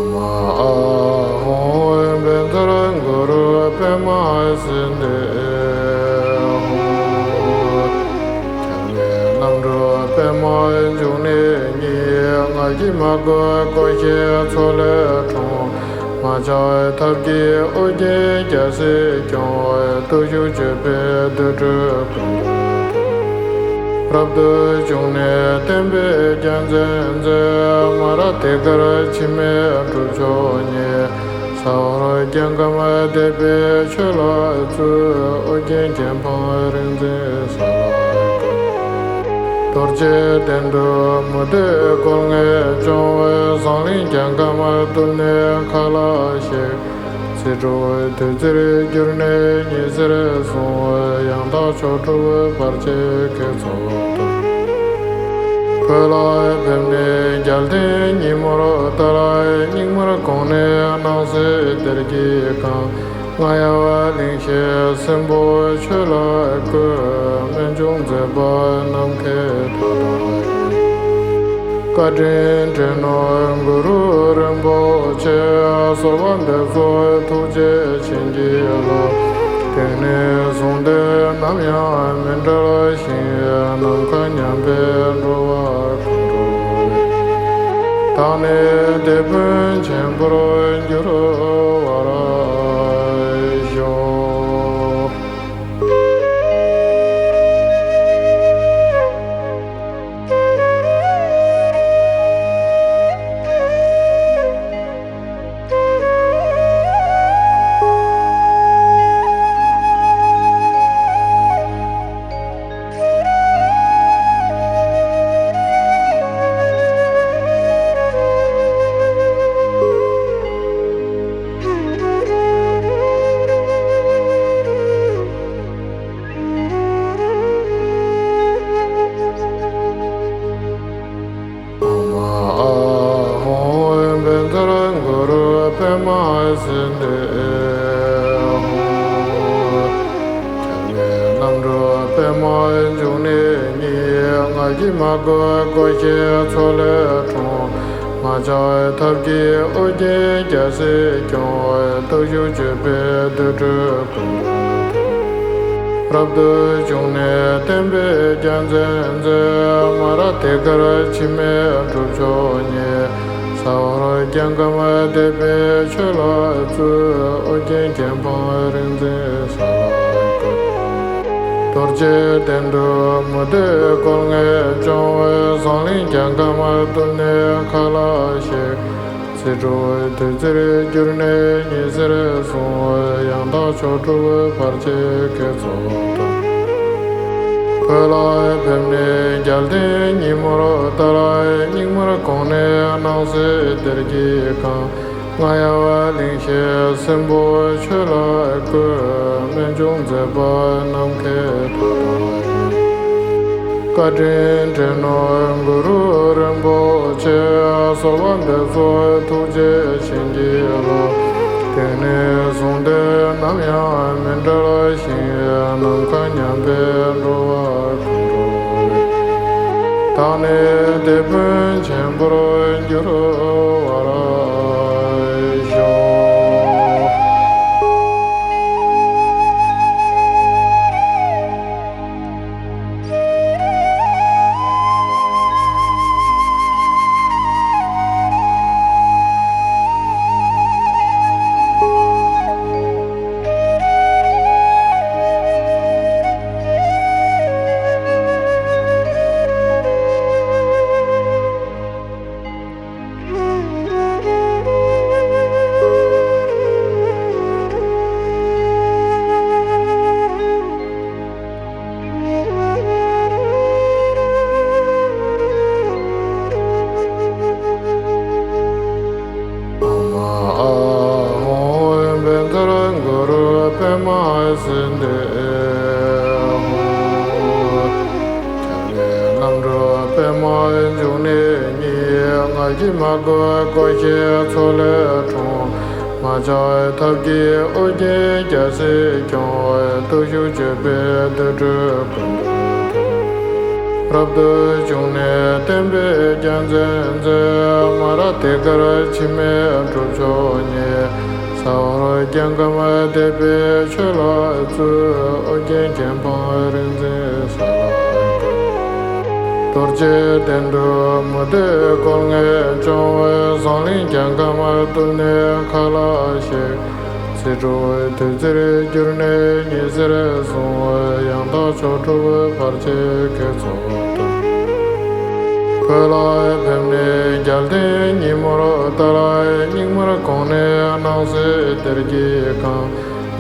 ཨོཾ་ཨཱཿཧཱུྃ་བཛྲ་གུ་རུ་པདྨ་སིདྡྷི་ཧཱུྃ། ཁྱབ་བདག་རྣམ་གྲོལ་པདྨ་འབྱུང་གནས་ཉིད། ང་རྒྱལ་མ་གོས་གོས་ཆེན་མཚོ་ལས་འཁྲུངས། མ་ཆགས་ཐབས་ཀྱིས་ཨོ་རྒྱན་རྒྱལ་སྲིད་སྐྱོང་། སྟོབས་ཤུགས་སྤྱོད་པས་དུར་ཁྲོད་ཀུན་ཏུ་རབ་ཏུ་བྱུང་ནས་བསྟན་པའི་རྒྱལ་མཚན་མཛད། མ་ར་དྷི་ཀར་འཆི་མེད་གྲུབ་མཆོག་བརྙེས། ས་འོག་རྒྱལ་ཁམས་བདེ་བའི་ཆོས་ལ་བཙུད། ཨོ་རྒྱན་ཁྱད་འཕགས་རིག་འཛིན་ས་ལ་བཀོད། རྡོ་རྗེ་གདན་དུ་མུ་སྟེགས་རྒོལ་ངན་སྐྱོང་བའི། ཟངས་གླིང་རྒྱལ་ཁམས་གཏུབས་ནས་མཁའ་ལ་གཤེགས། ཚེ་འགྲོ་བའི་བདུད་རྩིར་གྱུར་ནས་ཉི་ཟེར་གསུང་བའི། ཡང་དག་མཆོག་གྲུབ་བར་ཆད་བགེགས་ཚོགས་བཏུལ། བོད་ལ་ཕེབས་ནས་རྒྱལ་བསྟན་ཉིན་མོར་དར། སྙིགས་མར་གོང་ནས་སྣང་སྲིད་གཏེར་གྱིས་གང་། རྔ་ཡབ་གླིང་བཞི་སྲིན་པོ་ཆོས་ལ་བཀོད། རྨད་བྱུང་མཛད་པ་ནམ་མཁའི་མཐའ་དང་མཉམ། བཀའ་དྲིན་དྲན་ནོ་གུ་རུ་རིན་པོ་ཆེ། གསོལ་བ་འདེབས་སོ་ཐུགས་རྗེ་བྱིན་གྱིས་རློབས། དེང་ནས་བཟུང་སྟེ་ནམ་ཡང་མི་འབྲལ་ཞིང་། ནམ་མཁའ་མཉམ་པའི་འགྲོ་བ་ཀུན་འགྲོ་བའི། བདག་ནི་དེད་དཔོན་ཆེན་པོར་འགྱུར་བར་ཤོག། ཨོཾ་ཨཱཿཧཱུྃ་བཛྲ་གུ་རུ་པདྨ་སིདྡྷི་ཧཱུྃ། ཁྱབ་བདག་རྣམ་གྲོལ་པདྨ་འབྱུང་གནས་ཉིད། ང་རྒྱལ་མ་གོས་གོས་ཆེན་མཚོ་ལས་འཁྲུངས། མ་ཆགས་ཐབས་ཀྱིས་ཨོ་རྒྱན་རྒྱལ་སྲིད་སྐྱོང་། སྟོབས་ཤུགས་སྤྱོད་པས་དུར་ཁྲོད་ཀུན་ཏུ་རབ་ཏུ་བྱུང་ནས་བསྟན་པའི་རྒྱལ་མཚན་མཛད། མ་ར་དྷི་ཀར་འཆི་མེད་གྲུབ་མཆོག་བརྙེས། ས་འོག་རྒྱལ་ཁམས་བདེ་བའི་ཆོས་ལ་བཙུད། ཨོ་རྒྱན་ཁྱད་འཕགས་རིག་འཛིན་ས་ལ་བཀོད། རྡོ་ རྗེ་གདན་དུ་མུ་སྟེགས་སྐོར་ལྔས་སྐྱོང་བའི་ཟངས་གླིང་རྒྱལ་ཁམས་དུ་ནི་ཁ་ལ་གཤེགས། ཚེ་སྒྲུབ་བདུད་རྩིར་གྱུར་ནས་ཉི་ཟེར་གསུང་བའི་ཡང་དག་མཆོག་གྲུབ་བར་ཆད་ཀྱི་ཚོགས་དང་། བོད་ལ་ཕེབས་ནས་རྒྱལ་བསྟན་ཉིན་མོར་ལྟར། སྙིགས་མར་གོང་ནས་སྣང་སྲིད་གཏེར་གྱིས་གང་། རྔ་ཡབ་གླིང་བཞི་སྲིན་པོ་ཆོས་ལ་བཀོད། རྨད་བྱུང་མཛད་པ་ནམ་མཁའི་མཐའ་དང་མཉམ། བཀའ་དྲིན་དྲན་ནོ་གུ་རུ་རིན་པོ་ཆེ། གསོལ་བ་འདེབས་སོ་ཐུགས་རྗེ་བྱིན་གྱིས་རློབས། དེང་ནས་བཟུང་སྟེ་ནམ་ཡང་མི་འབྲལ་ཞིང་། ནམ་མཁའ་མཉམ་པའི་འགྲོ་བ་ཀུན་འགྲོ་བའི། བདག་ནི་དེད་དཔོན་ཆེན་པོར་འགྱུར་བར་ཤོག། ཨ་ཧོ། བཛྲ་གུ་རུ་པདྨ་སིདྡྷི་ཧོ། རྣམ་གྲོལ་པདྨ་འབྱུང་གནས་ཉིད། ངར་གྱིས་མ་གོས་སྒོ་ཕྱེ་མཚོ་ལས་འཁྲུངས། མ་ཆགས་ཐབས་ཀྱིས་ཨོ་རྒྱན་རྒྱལ་སྲིད་སྐྱོང་། སྟོབས་ཤུགས་སྤྱོད་པས་དུད་འགྲོ་ཀུན་ཏུ། རབ་ཏུ་བྱུང་ནས་བསྟན་པའི་རྒྱལ་མཚན་མཛད། མ་ར་དྷི་ཀར་འཆི་མེད་གྲུབ་མཆོག་བརྙེས། ས་ཧོར་རྒྱལ་ཁམས་དད་པའི་ཆོས་ལ་བཙུད། ཨོ་རྒྱན་ཁྱད་འཕགས་རིག་འཛིན་ས་ལ་བཀོད། རྡོ་རྗེ་གདན་དུ་མུ་སྟེགས་སྐོར་ལྔས་སྐྱོང་བའི། ཟངས་གླིང་རྒྱལ་ཁམས་དུ་ནི་ཁ་ལ་གཤེགས། ཚེ་སྒྲུབ་བདུད་རྩིར་གྱུར་ནས་ཉི་ཟེར་གསུང་བའི། ཡང་དག་མཆོག་གྲུབ་བར་ཆད་ཀྱི་ཚོགས་དང་། བོད་ལ་ཕེབས་ནས་རྒྱལ་བསྟན་ཉིན་མོར་ལྟར། སྙིགས་མར་གོང་ནས་སྣང་སྲིད་གཏེར་གྱིས་གང་།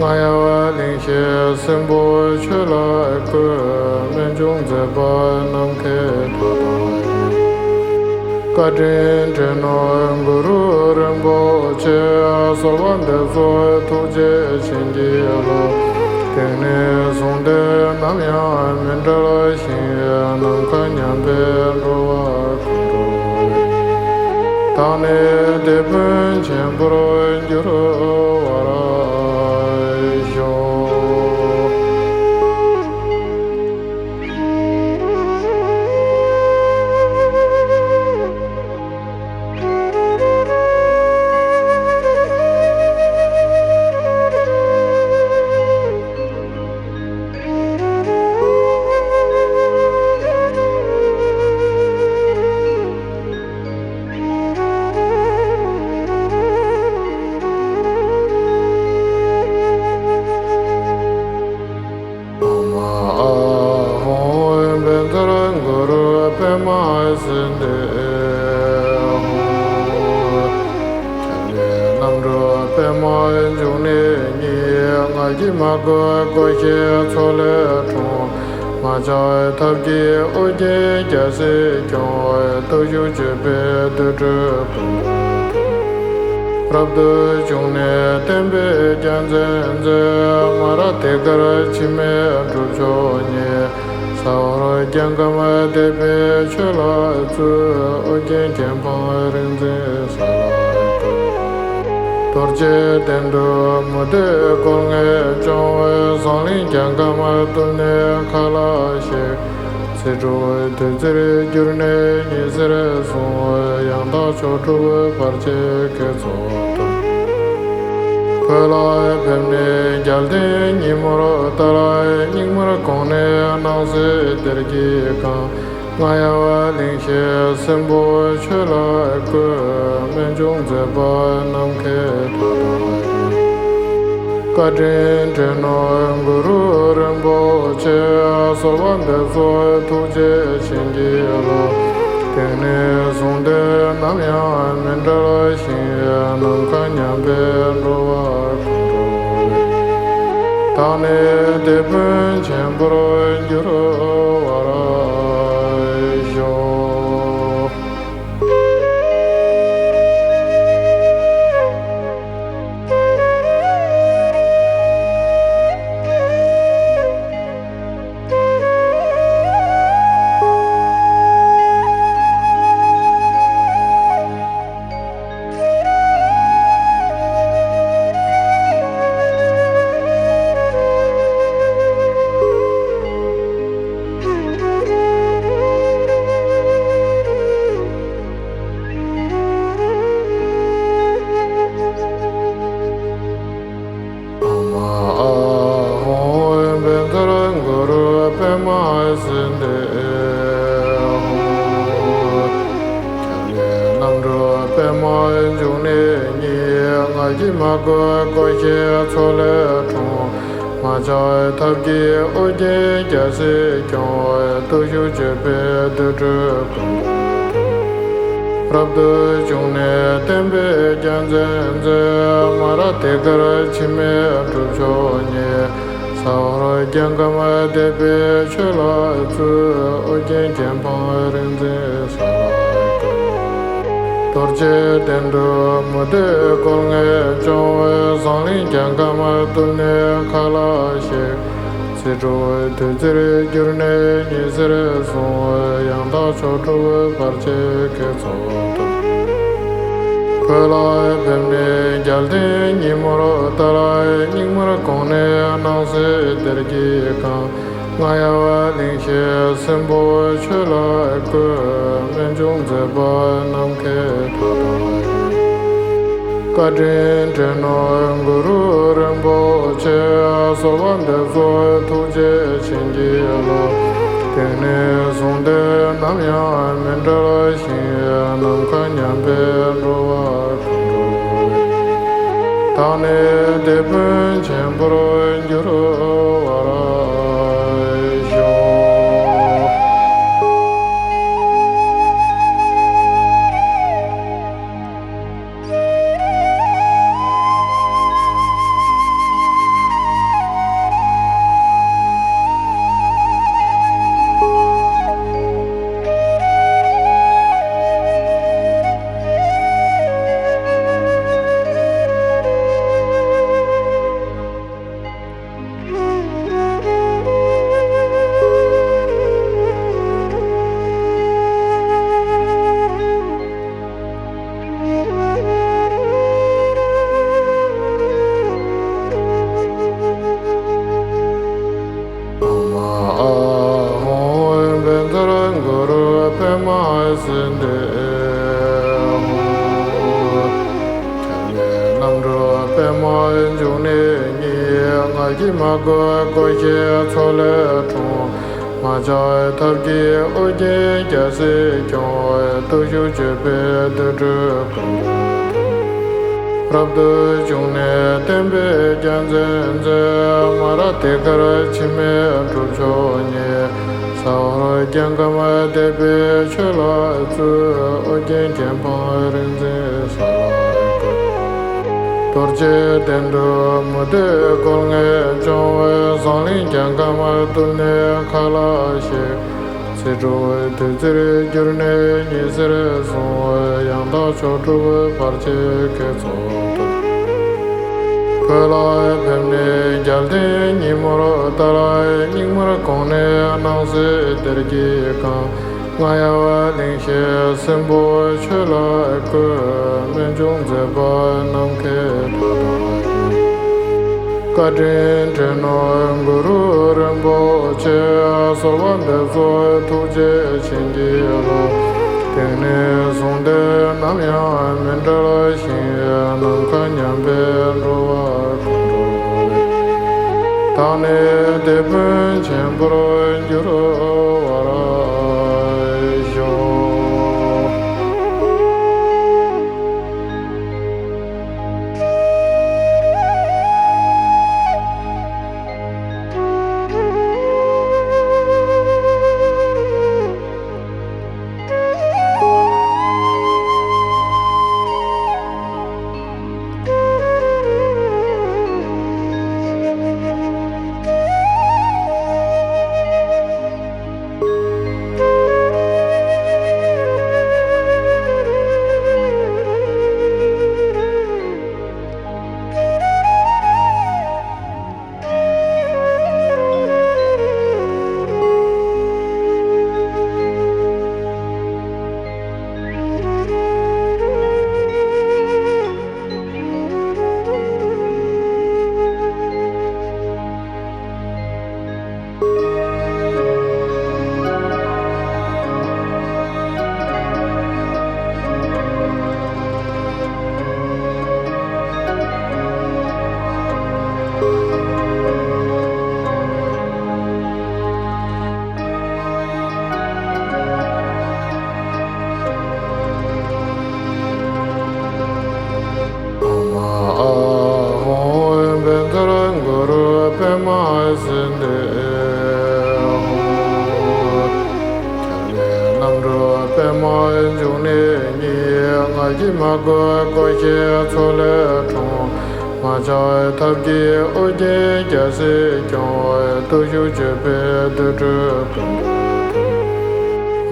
རྔ་ཡབ་གླིང་བཞི་སྲིན་པོ་ཆོས་ལ་བཀོད། རྨད་བྱུང་མཛད་པ་ནམ་མཁའི་མཐའ་དང་མཉམ། བཀའ་དྲིན་དྲན་ནོ་གུ་རུ་རིན་པོ་ཆེ། གསོལ་བ་འདེབས་སོ་ཐུགས་རྗེ་བྱིན་གྱིས་རློབས། དེང་ནས་བཟུང་སྟེ་ནམ་ཡང་མི་འབྲལ་ཞིང་། ནམ་མཁའ་མཉམ་པའི་འགྲོ་བ་ཀུན་འགྲོ་བའི། བདག་ནི་དེད་དཔོན་ཆེན་པོར་འགྱུར་བར་ཤོག། ཨ་ཧོ། བཛྲ་གུ་རུ་པདྨ་སིདྡྷི་ཧོ། རྣམ་གྲོལ་པདྨ་འབྱུང་གནས་ཉིད། ངར་གྱིས་མ་གོས་སྒོ་ཕྱེ་མཚོ་ལས་འཁྲུངས། མ་ཆགས་ཐབས་ཀྱིས་ཨོ་རྒྱན་རྒྱལ་སྲིད་སྐྱོང་། སྟོབས་ཤུགས་སྤྱོད་པས་དུད་འགྲོ་ཀུན་ཏུ། རབ་ཏུ་བྱུང་ནས་བསྟན་པའི་རྒྱལ་མཚན་མཛད། མ་ར་དྷི་ཀར་འཆི་མེད་གྲུབ་མཆོག་བརྙེས། ས་ཧོར་རྒྱལ་ཁམས་དད་པའི་ཆོས་ལ་བཙུད། ཨོ་རྒྱན་ཁྱད་འཕགས་རིག་འཛིན་ས་ལ་བཀོད། རྡོ་རྗེ་གདན་དུ་མུ་སྟེགས་སྐོར་ལྔས་སྐྱོང་བའི། ཟངས་གླིང་རྒྱལ་ཁམས་དུ་ནི་ཁ་ལ་གཤེགས། ཚེ་སྒྲུབ་བདུད་རྩིར་གྱུར་ནས་ཉི་ཟེར་གསུང་བའི། ཡང་དག་མཆོག་གྲུབ་བར་ཆད་ཀྱི་ཚོགས་དང་། བོད་ལ་ཕེབས་ནས་རྒྱལ་བསྟན་ཉིན་མོར་ལྟར། སྙིགས་མར་གོང་ནས་སྣང་སྲིད་གཏེར་གྱིས་གང་། རྔ་ཡབ་གླིང་བཞི་སྲིན་པོ་ཆོས་ལ་བཀོད། རྨད་བྱུང་མཛད་པ་ནམ་མཁའི་མཐའ་དང་མཉམ། བཀའ་དྲིན་དྲན་ནོ་གུ་རུ་རིན་པོ་ཆེ། གསོལ་བ་འདེབས་སོ་ཐུགས་རྗེ་བྱིན་གྱིས་རློབས། དེང་ནས་བཟུང་སྟེ་ནམ་ཡང་མི་འབྲལ་ཞིང་། ནམ་མཁའ་མཉམ་པའི་འགྲོ་བ་ཀུན་འགྲོ་བའི། བདག་ནི་དེད་དཔོན་ཆེན་པོར་འགྱུར་བར་ཤོག། ཨོཾ་ཨཱཿཧཱུྃ་བཛྲ་གུ་རུ་པདྨ་སིདྡྷི་ཧཱུྃ། ཁྱབ་བདལ་རྣམ་འཕྲུལ་པདྨ་འབྱུང་གནས་ཉིད། ངག་གིས་མ་གོས་བཀོད་ཤིང་མཚོ་ལས་འཁྲུངས། མ་ཆགས་ཐབས་ཀྱིས་ཨོ་རྒྱན་རྒྱལ་སྲིད་སྐྱོང་། སྟོབས་ཤུགས་སྤྱོད་པས་དུད་འགྲོ་ཀུན། རབ་ཏུ་བྱུང་ནས་བསྟན་པའི་རྒྱལ་མཚན་མཛད། མ་ར་དྷེ་ཁར་འཆི་མེད་གྲུབ་མཆོག་བརྙེས། ས་ཧོར་རྒྱལ་ཁམས་བདེ་བའི་ཆོས་ལ་བཙུད། ཨོ་རྒྱན་གྱེན་འཕང་རིག་འཛིན་ས་ལ་བཀོད། རྡོ་རྗེ་གདན་དུ་མུ་སྟེགས་རྒོལ་ངན་སྐྱོང་བའི། ཟངས་གླིང་རྒྱལ་ཁམས་སྟོབས་ནི་མཁའ་ལ་གཤེགས། ཚེ་འགྲོ་བདུད་རྩིར་གྱུར་ནས་ཉི་ཟེར་གསུང་། ཡང་དག་མཆོག་གྲུབ་བར་ཆད་ཀྱི་ཚོགས་འཐབ། གོས་ལ་ཕེབས་ནས་རྒྱལ་བསྟན་ཉིན་མོར་བསྟར། སྙིགས་མར་གོང་ནས་སྣང་སྲིད་གཏེར་གྱིས་གང་། རྔ་ཡབ་གླིང་བཞི་སྲིན་པོ་ཆོས་ལ་བཀོད། རྨད་བྱུང་མཛད་པ་ནམ་མཁའི་མཐའ་དང་། བཀའ་དྲིན་དྲན་ནོ་གུ་རུ་རིན་པོ་ཆེ། གསོལ་བ་འདེབས་སོ་ཐུགས་རྗེ་བྱིན་གྱིས་རློབས། དེང་ནས་བཟུང་སྟེ་ནམ་ཡང་མི་འབྲལ་ཞིང་། ནམ་མཁའ་མཉམ་པའི་འགྲོ་བ་ཀུན་འགྲོ་བའི། བདག་ནི་དེད་དཔོན་ཆེན་པོར་འགྱུར་བར་ཤོག། ཨོཾ་ཨཱཿཧཱུྃ་བཛྲ་གུ་རུ་པདྨ་སིདྡྷི་ཧཱུྃ། ཁྱབ་བདལ་རྣམ་འཕྲུལ་པདྨ་འབྱུང་གནས་ཉིད། ངག་གིས་མ་གོས་བཀོད་ཤིང་མཚོ་ལས་འཁྲུངས། མ་ཆགས་ཐབས་ཀྱིས་ཨོ་རྒྱན་རྒྱལ་སྲིད་སྐྱོང་། སྟོབས་ཤུགས་སྤྱོད་པས་དུད་འགྲོ་ཀུན། རབ་ཏུ་བྱུང་ནས་བསྟན་པའི་རྒྱལ་མཚན་མཛད། མ་ར་དྷེ་ཁར་འཆི་མེད་གྲུབ་མཆོག་བརྙེས། ས་ཧོར་རྒྱལ་ཁམས་བདེ་བའི་ཆོས་ལ་བཙུད། ཨོ་རྒྱན་གྱེན་འཕང་རིག་འཛིན་ས་ལ་བཀོད། རྡོ་རྗེ་གདན་དུ་མུ་སྟེགས་རྒོལ་ངན་སྐྱོང་བའི། ཟངས་གླིང་རྒྱལ་ཁམས་སྟོབས་ནི་མཁའ་ལ་གཤེགས། ཚེ་འགྲོ་བདུད་རྩིར་གྱུར་ནས་ཉི་ཟེར་གསུང་། ཡང་དག་མཆོག་གྲུབ་བར་ཆད་ཀྱི་ཚོགས་འཐབ། གོས་ལ་ཕེབས་ནས་རྒྱལ་བསྟན་ཉིན་མོར་བསྟར། སྙིགས་མར་གོང་ནས་སྣང་སྲིད་གཏེར་གྱིས་གང་། རྔ་ཡབ་གླིང་བཞི་སྲིན་པོ་ཆོས་ལ་བཀོད། རྨད་བྱུང་མཛད་པ་ནམ་མཁའི་མཐའ་དང་། བཀའ་དྲིན་དྲན་ནོ་གུ་རུ་རིན་པོ་ཆེ། གསོལ་བ་འདེབས་སོ་ཐུགས་རྗེ་བྱིན་གྱིས་རློབས། དེང་ནས་བཟུང་སྟེ་ནམ་ཡང་མི་འབྲལ་ཞིང་། ནམ་མཁའ་མཉམ་པའི་འགྲོ་བ་ཀུན་འགྲོ་བའི། བདག་ནི་དེད་དཔོན་ཆེན་པོར་འགྱུར་བར་ཤོག། ཀྱིས་མ་གོས་བཀོད་ཤིང་མཚོ་ལས་འཁྲུངས། མ་ཆགས་ཐབས་ཀྱིས་ཨོ་རྒྱན་རྒྱལ་སྲིད་སྐྱོང་བའི། སྟོབས་ཤུགས་སྤྱོད་པས་དུར་ཁྲོད་ཀུན་ཏུ་འདུ།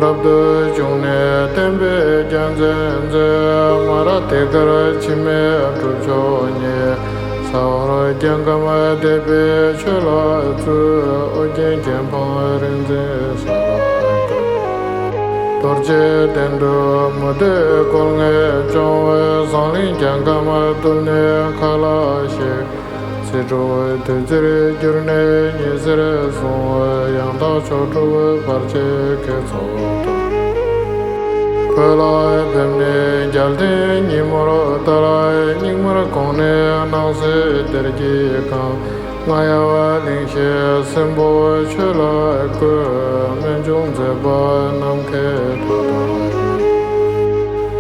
རབ་ཏུ་བྱུང་ནས་བསྟན་པའི་རྒྱལ་མཚན་མཛད། མ་ར་དྷེ་གར་འཆི་མེད་གྲུབ་མཆོག་བརྙེས། ས་འོག་རྒྱལ་ཁམས་སྡེ་པའི་ཆོས་ལ་བཙུད། ཨོ་རྒྱན་གྱེན་འཕང་རིག་འཛིན་ས་ལ་བཀོད། རྡོ་རྗེ་གདན་དུ་མུ་སྟེགས་སྐོལ་མངལ་སྐྱོང་བའི། ཟངས་གླིང་རྒྱལ་ཁམས་བཏུལ་ནས་མཁའ་ལ་གཤེགས། ཚེ་འགྲོ་བའི་བདུད་རྩིར་གྱུར་ནས་ཉི་ཟེར་གསུང་བའི། ཡང་དག་མཆོག་གྲུབ་བར་ཆད་ཀྱི་ཚོགས་དང་། གོས་ལ་ཕེབས་ནས་རྒྱལ་བསྟན་ཉིན་མོར་བསྟར། སྙིགས་མར་གོང་ནས་སྣང་སྲིད་གཏེར་གྱིས་གང་། རྔ་ཡབ་གླིང་བཞི་སྲིན་པོའི་ཆོས་ལ་བཀོད། རྨད་བྱུང་མཛད་པ་ནམ་མཁའི་མཐའ་དང་མཉམ།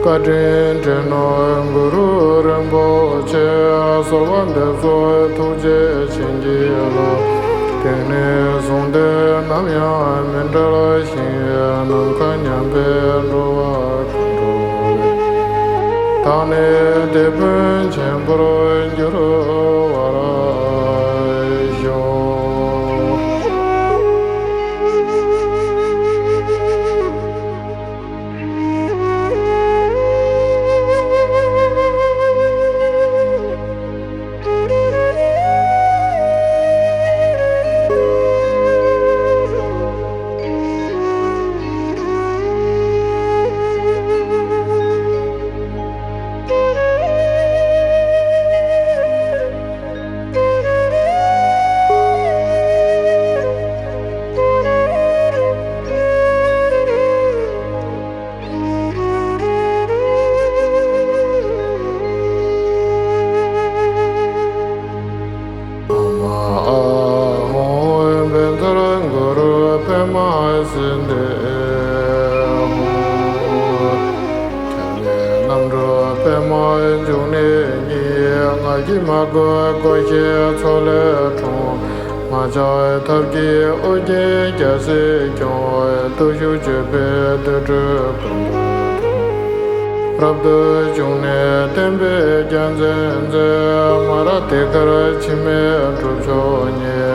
བཀའ་དྲིན་དྲན་ནོ་གུ་རུ་རིན་པོ་ཆེ། གསོལ་བ་འདེབས་སོ་ཐུགས་རྗེ་བྱིན་གྱིས་རློབས། དེང་ནས་བཟུང་སྟེ་ནམ་ཡང་མི་འབྲལ་ཞིང་། ནམ་མཁའ་མཉམ་པའི་འགྲོ་བ་ཀུན་འགྲོ་བའི། བདག་ནི་དེད་དཔོན་ཆེན་པོར་འགྱུར་བར་ཤོག། ཨོཾ་ཨཱཿཧཱུྃ་བཛྲ་གུ་རུ་པདྨ་སིདྡྷི་ཧཱུྃ། རྣམ་གྲོལ་པདྨ་འབྱུང་གནས་ཉིད། རྔ་ཡིས་མ་གོས་བཀོད་ཤིང་མཚོ་ལས་འཁྲུངས། མ་ཆགས་ཐབས་ཀྱིས་ཨོ་རྒྱན་རྒྱལ་སྲིད་སྐྱོང་བའི། སྟོབས་ཤུགས་སྤྱོད་པས་དུར་ཁྲོད་ཀུན་ཏུ་འདུ། རབ་ཏུ་བྱུང་ནས་བསྟན་པའི་རྒྱལ་མཚན་མཛད། མ་ར་དྷེ་གར་འཆི་མེད་གྲུབ་མཆོག་བརྙེས།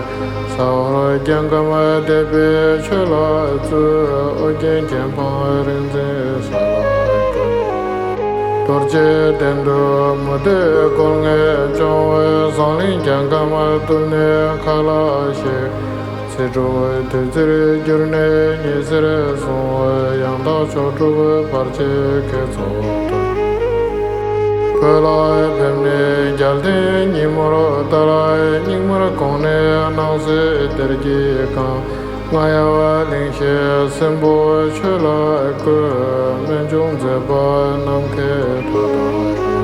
ས་འོག་རྒྱལ་ཁམས་སྡེ་པའི་ཆོས་ལ་བཙུད། ཨོ་རྒྱན་གྱེན་འཕང་རིག་འཛིན་ས་ལ་བཀོད། རྡོ་རྗེ་གདན་དུ་མུ་སྟེགས་སྐོལ་མངལ་སྐྱོང་བའི། ཟངས་གླིང་རྒྱལ་ཁམས་བཏུལ་ནས་མཁའ་ལ་གཤེགས། ཚེ་འགྲོ་བའི་བདུད་རྩིར་གྱུར་ནས་ཉི་ཟེར་གསུང་བའི། ཡང་དག་མཆོག་གྲུབ་བར་ཆད་ཀྱི་ཚོགས་དང་། གོས་ལ་ཕེབས་ནས་རྒྱལ་བསྟན་ཉིན་མོར་བསྟར། སྙིགས་མར་གོང་ནས་སྣང་སྲིད་གཏེར་གྱིས་གང་། རྔ་ཡབ་གླིང་བཞི་སྲིན་པོའི་ཆོས་ལ་བཀོད། རྨད་བྱུང་མཛད་པ་ནམ་མཁའི་མཐའ་དང་མཉམ།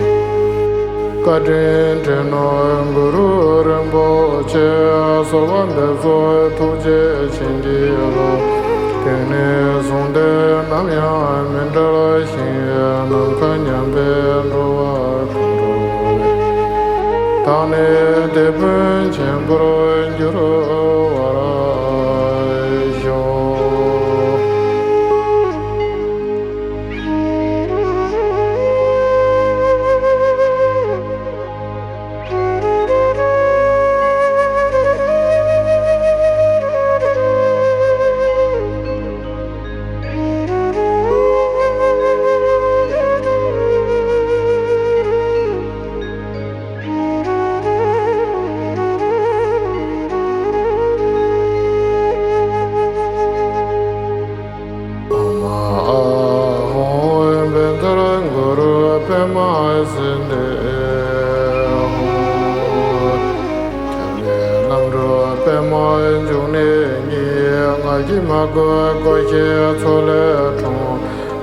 བཀའ་དྲིན་དྲན་ནོ་གུ་རུ་རིན་པོ་ཆེ། གསོལ་བ་འདེབས་སོ་ཐུགས་རྗེ་བྱིན་གྱིས་རློབས། དེང་ནས་བཟུང་སྟེ་ནམ་ཡང་མི་འབྲལ་ཞིང་། ནམ་མཁའ་མཉམ་པའི་འགྲོ་བ་ཀུན་འགྲོ་བའི། བདག་ནི་དེད་དཔོན་ཆེན་པོར་འགྱུར་བར་ཤོག། ཨོཾ་ཨཱཿཧཱུྃ་བཛྲ་གུ་རུ་པདྨ་སིདྡྷི་ཧཱུྃ། རྣམ་གྲོལ་པདྨ་འབྱུང་གནས་ཉིད། རྔ་ཡིས་མ་གོས་བཀོད་ཤིང་མཚོ་ལས་འཁྲུངས།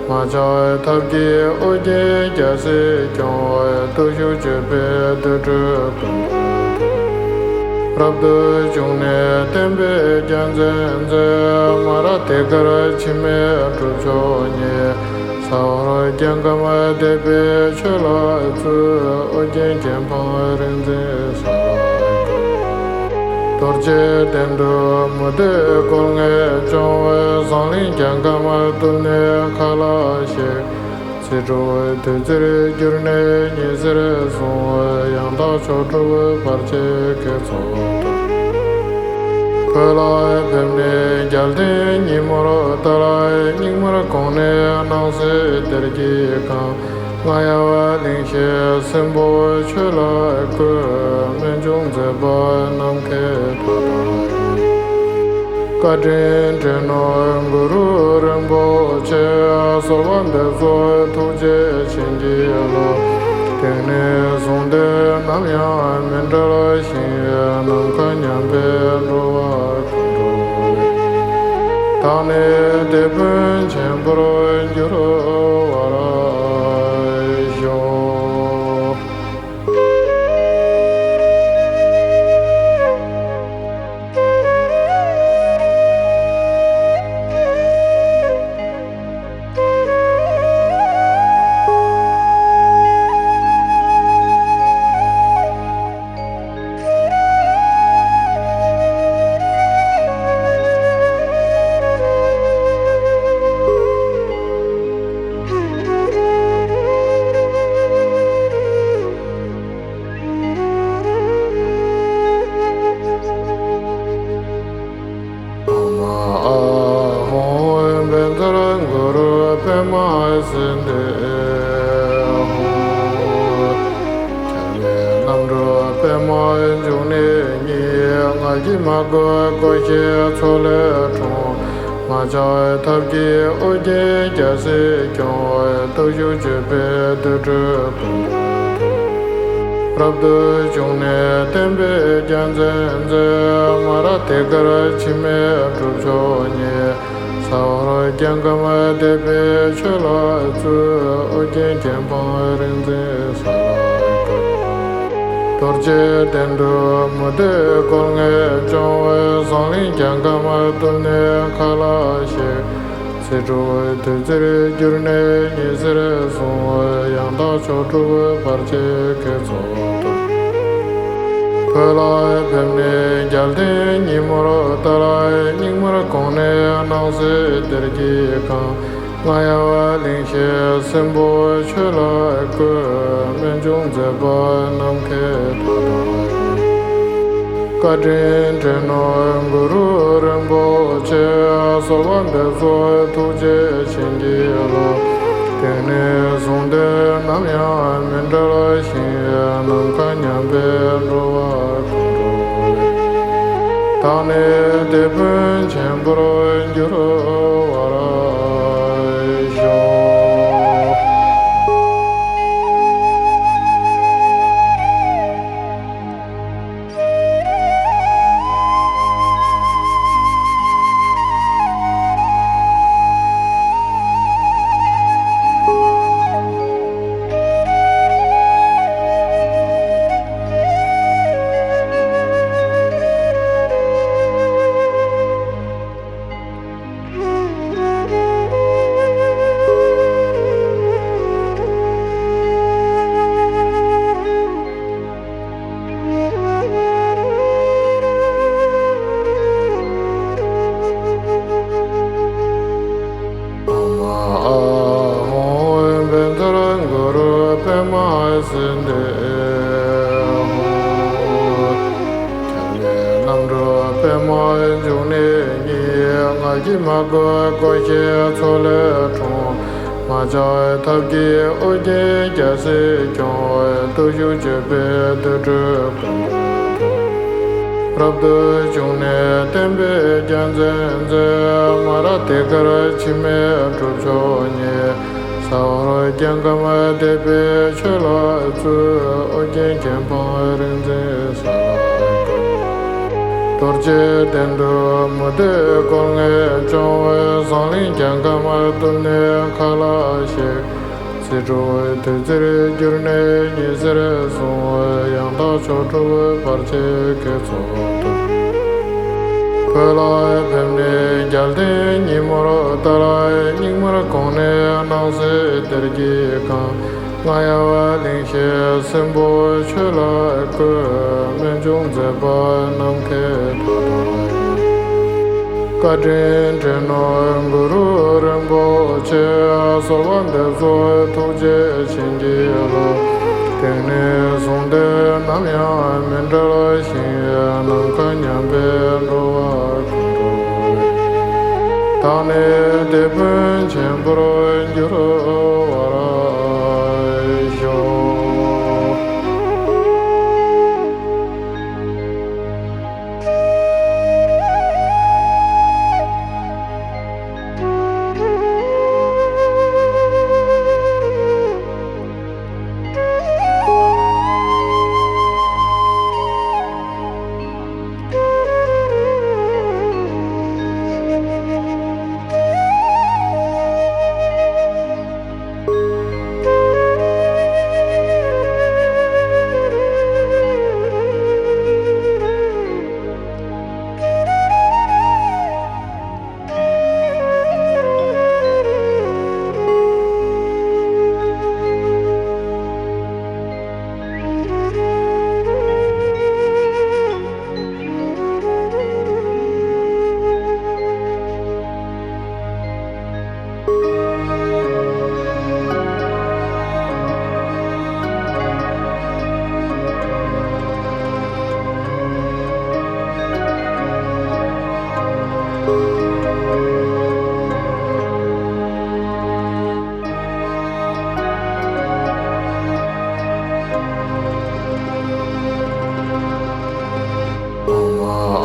མ་ཆགས་ཐབས་ཀྱིས་ཨོ་རྒྱན་རྒྱལ་སྲིད་སྐྱོང་བའི། སྟོབས་ཤུགས་སྤྱོད་པས་དུར་ཁྲོད་ཀུན་ཏུ་འདུ། རབ་ཏུ་བྱུང་ནས་བསྟན་པའི་རྒྱལ་མཚན་མཛད། མ་ར་དྷེ་གར་འཆི་མེད་གྲུབ་མཆོག་བརྙེས། ས་འོག་རྒྱལ་ཁམས་སྡེ་པའི་ཆོས་ལ་བཙུད། ཨོ་རྒྱན་གྱེན་འཕང་རིག་འཛིན་ས་ལ་བཀོད། རྡོ་རྗེ་གདན་དུ་མུ་སྟེགས་སྐོལ་མངལ་སྐྱོང་བའི། ཟངས་གླིང་རྒྱལ་ཁམས་བཏུལ་ནས་མཁའ་ལ་གཤེགས། ཚེ་འགྲོ་བའི་བདུད་རྩིར་གྱུར་ནས་ཉི་ཟེར་གསུང་། ཡང་དག་མཆོག་གྲུབ་བར་ཆད་ཀྱི་ཚོགས་དང་། བོད་ལ་ཕེབས་ནས་རྒྱལ་བསྟན་ཉིན་མོར་བསྟར། སྙིགས་མར་གོང་ནས་སྣང་སྲིད་གཏེར་གྱིས་གང་། རྔ་ཡབ་གླིང་བཞི་སྲིན་པོ་ཆོས་ལ་བསྐུལ། རྨད་བྱུང་མཛད་པ་ནམ་མཁའི་མཐའ་དང་། བཀའ་དྲིན་དྲན་ནོ་གུ་རུ་རིན་པོ་ཆེ། གསོལ་བ་འདེབས་སོ་ཐུགས་རྗེ་བྱིན་གྱིས་རློབས། དེང་ནས་བཟུང་སྟེ་ནམ་ཡང་མི་འབྲལ་ཞིང་། ནམ་མཁའ་མཉམ་པའི་འགྲོ་བ་ཀུན་འགྲོ་བའི། བདག་ནི་དེད་དཔོན་ཆེན་པོར་འགྱུར་བར་ཤོག། ཨོཾ་ཨཱཿཧཱུྃ་བཛྲ་གུ་རུ་པདྨ་སིདྡྷི་ཧཱུྃ། རྒྱལ་བའི་རྣམ་འཕྲུལ་པདྨ་འབྱུང་གནས་ཉིད། ངག་གི་མ་གོས་སྒོ་བཞི་མཚོ་ལས་འཁྲུངས། མ་ཆགས་ཐབས་ཀྱིས་ཨོ་རྒྱན་རྒྱལ་སྲིད་སྐྱོང་། སྟོབས་ཤུགས་སྤྱོད་པས་དུར་ཁྲོད་ཀུན་འདུལ། རབ་ཏུ་བྱུང་ནས་བསྟན་པའི་རྒྱལ་མཚན་མཛད། མ་ར་དེ་ཀར་འཆི་མེད་གྲུབ་མཆོག་བརྙེས། ས་འོག་རྒྱལ་ཁམས་དེད་དཔོན་ཆོས་ལ་བཙུད། ཨོ་རྒྱན་ཁྱད་འཕགས་རིག་འཛིན་ས་ལ་བཀོད། རྡོ་རྗེ་གདན་དུ་མུ་སྟེགས་རྒོལ་ངན་སྐྱོང་བའི། ཟངས་གླིང་རྒྱལ་ཁམས་གཏུམ་ནས་ཁ་ལ་གཤེགས། ཚེ་འགྲོ་བའི་བདུད་རྩིར་གྱུར་ནས་ཉི་ཟེར་གསུང་། ཡང་དག་མཆོག་གྲུབ་བར་ཆད་ཀྱི་ཚོགས་དང་། བོད་ལ་ཕེབས་ནས་རྒྱལ་བསྟན་ཉིན་མོར་བསྟར། སྙིགས་མར་གོང་ནས་སྣང་སྲིད་གཏེར་གྱིས་གང་། རྔ་ཡབ་གླིང་བཞི་སྲིན་པོ་ཆོས་ལ་བསྐུལ། རྨད་བྱུང་མཛད་པ་ནམ་མཁའི་མཐའ་དང་། བཀའ་དྲིན་དྲན་ནོ་གུ་རུ་རིན་པོ་ཆེ། གསོལ་བ་འདེབས་སོ་ཐུགས་རྗེ་བྱིན་གྱིས་རློབས། དེང་ནས་བཟུང་སྟེ་ནམ་ཡང་མི་འབྲལ་ཞིང་། ནམ་མཁའ་མཉམ་པའི་འགྲོ་བ་ཀུན་འགྲོ་བའི། བདག་ནི་དེད་དཔོན་ཆེན་པོར་འགྱུར་བར་ཤོག། ཨོཾ་ཨཱཿཧཱུྃ་བཛྲ་གུ་རུ་པདྨ་སིདྡྷི་ཧཱུྃ། རྒྱལ་བའི་རྣམ་འཕྲུལ་པདྨ་འབྱུང་གནས་ཉིད། ངག་གི་མ་གོས་སྒོ་བཞི་མཚོ་ལས་འཁྲུངས། མ་ཆགས་ཐབས་ཀྱིས་ཨོ་རྒྱན་རྒྱལ་སྲིད་སྐྱོང་། སྟོབས་ཤུགས་སྤྱོད་པས་དུར་ཁྲོད་ཀུན་འདུལ། རབ་ཏུ་བྱུང་ནས་བསྟན་པའི་རྒྱལ་མཚན་མཛད། མ་ར་དེ་ཀར་འཆི་མེད་གྲུབ་མཆོག་བརྙེས། ས་འོག་རྒྱལ་ཁམས་དེད་དཔོན་ཆོས་ལ་བཙུད། ཨོ་རྒྱན་ཁྱད་འཕགས་རིག་འཛིན་ས་ལ་བཀོད། རྡོ་རྗེ་གདན་དུ་མུ་སྟེགས་རྒོལ་ངན་སྐྱོང་བའི། ཟངས་གླིང་རྒྱལ་ཁམས་གཏུམ་ནས་ཁ་ལ་གཤེགས། ཚེ་འགྲོ་བའི་བདུད་རྩིར་གྱུར་ནས་ཉི་ཟེར་གསུང་། ཡང་དག་མཆོག་གྲུབ་བར་ཆད་ཀྱི་ཚོགས་དང་། བོད་ལ་ཕེབས་ནས་རྒྱལ་བསྟན་ཉིན་མོར་བསྟར། སྙིགས་མར་གོང་ནས་སྣང་སྲིད་གཏེར་གྱིས་གང་། རྔ་ཡབ་གླིང་བཞི་སྲིན་པོ་ཆོས་ལ་བསྐུལ། རྨད་བྱུང་མཛད་པ་ནམ་མཁའི་མཐའ་དང་། བཀའ་དྲིན་དྲན་ནོ་གུ་རུ་རིན་པོ་ཆེ། གསོལ་བ་འདེབས་སོ་ཐུགས་རྗེ་བྱིན་གྱིས་རློབས། དེང་ནས་བཟུང་སྟེ་ནམ་ཡང་མི་འབྲལ་ཞིང་། ནམ་མཁའ་མཉམ་པའི་འགྲོ་བ་ཀུན་འགྲོ་བའི། བདག་ནི་དེད་དཔོན་ཆེན་པོར་འགྱུར་བར་ཤོག། ཨོཾ་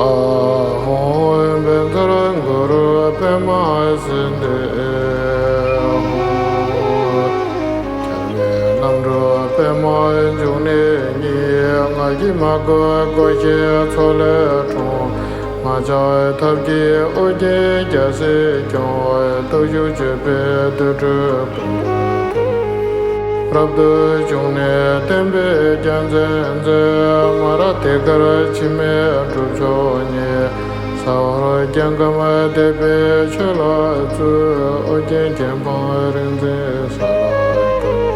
ཨཱཿཧཱུྃ་བཛྲ་གུ་རུ་པདྨ་སིདྡྷི་ཧཱུྃ། རྒྱལ་བའི་རྣམ་འཕྲུལ་པདྨ་འབྱུང་གནས་ཉིད། ངག་གི་མ་གོས་སྒོ་ཕྱེ་མཚོ་ལས་འཁྲུངས། ལྔ་ལྕགས་ཐབས་ཀྱིས་ཨོ་རྒྱན་རྒྱལ་སྲིད་སྐྱོང་། སྟོབས་ཤུགས་སྤྱོད་པས་དུར་ཁྲོད་ཀུན་འདུལ། རབ་ཏུ་བྱུང་ནས་བསྟན་པའི་རྒྱལ་མཚན་མཛད། མ་ར་དྷི་གར་འཆི་མེད་གྲུབ་མཆོག་བརྙེས། ས་འོག་རྒྱལ་ཁམས་དད་པས་ཆོས་ལ་བཙུད། ཨོ་རྒྱན་རྒྱལ་འབངས་རིག་འཛིན་ས་ལ་བཀོད།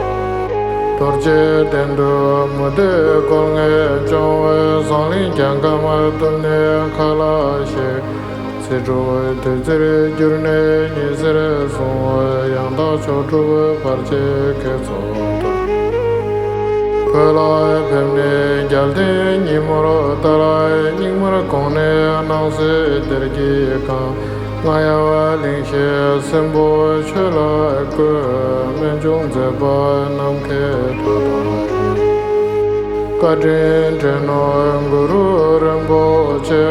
རྡོ་རྗེ་གདན་དུ་མུ་སྟེགས་རྒོལ་ངན་སྐྱོང་བའི། ཟངས་གླིང་རྒྱལ་ཁམས་གཏུམ་ནས་མཁའ་ལ་གཤེགས། ཚེ་སྒྲུབ་བདུད་རྩིར་གྱུར་ནས་ཉི་ཟེར་གསུང་བའི། ཡང་དག་མཆོག་གྲུབ་བར་ཆད་ཀྱི་ཚོགས་འདུལ། བོད་ལ་ཕེབས་ནས་རྒྱལ་བསྟན་ཉིན་མོར་དར། སྙིགས་མར་གོང་ནས་སྣང་སྲིད་གཏེར་གྱིས་གང་། རྔ་ཡབ་གླིང་བཞི་སྲིན་པོ་ཆོས་ལ་བཀོད། རྨད་བྱུང་མཛད་པ་ནམ་མཁའི་མཐའ་དང་མཉམ། བཀའ་དྲིན་དྲན་ནོ་གུ་རུ་རིན་པོ་ཆེ།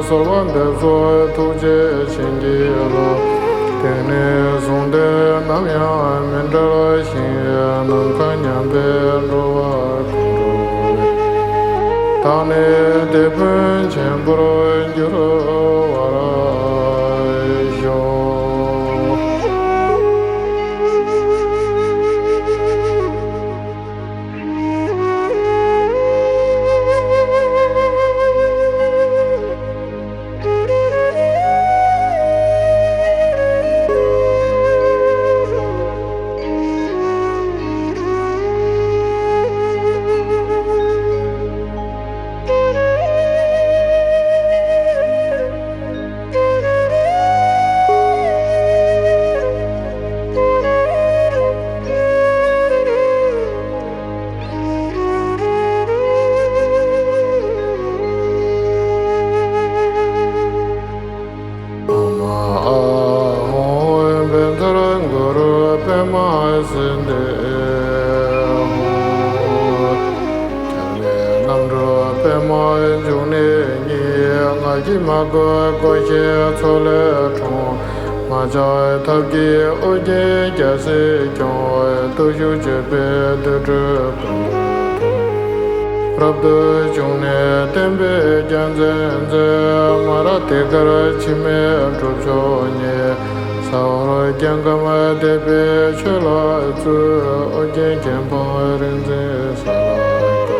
གསོལ་བ་འདེབས་སོ་ཐུགས་རྗེ་བྱིན་གྱིས་རློབས། དེང་ནས་བཟུང་སྟེ་ནམ་ཡང་མི་འབྲལ་ཞིང་། ནམ་མཁའ་མཉམ་པའི་འགྲོ་བ་ཀུན་འགྲོ་བའི། བདག་ནི་དེད་དཔོན་ཆེན་པོར་འགྱུར་བར་ཤོག། ཨོཾ་ཨཱཿཧཱུྃ་བཛྲ་གུ་རུ་པདྨ་སིདྡྷི་ཧཱུྃ། རྒྱལ་བའི་རྣམ་འཕྲུལ་པདྨ་འབྱུང་གནས་ཉིད། ངག་གི་མ་གོས་སྒོ་ཕྱེ་མཚོ་ལས་འཁྲུངས། ལྔ་ལྕགས་ཐབས་ཀྱིས་ཨོ་རྒྱན་རྒྱལ་སྲིད་སྐྱོང་། སྟོབས་ཤུགས་སྤྱོད་པས་དུར་ཁྲོད་ཀུན་འདུལ། རབ་ཏུ་བྱུང་ནས་བསྟན་པའི་རྒྱལ་མཚན་མཛད། མ་ར་དྷི་གར་འཆི་མེད་གྲུབ་མཆོག་བརྙེས། ས་འོག་རྒྱལ་ཁམས་དད་པས་ཆོས་ལ་བཙུད། ཨོ་རྒྱན་རྒྱལ་འབངས་རིག་འཛིན་ས་ལ་བཀོད།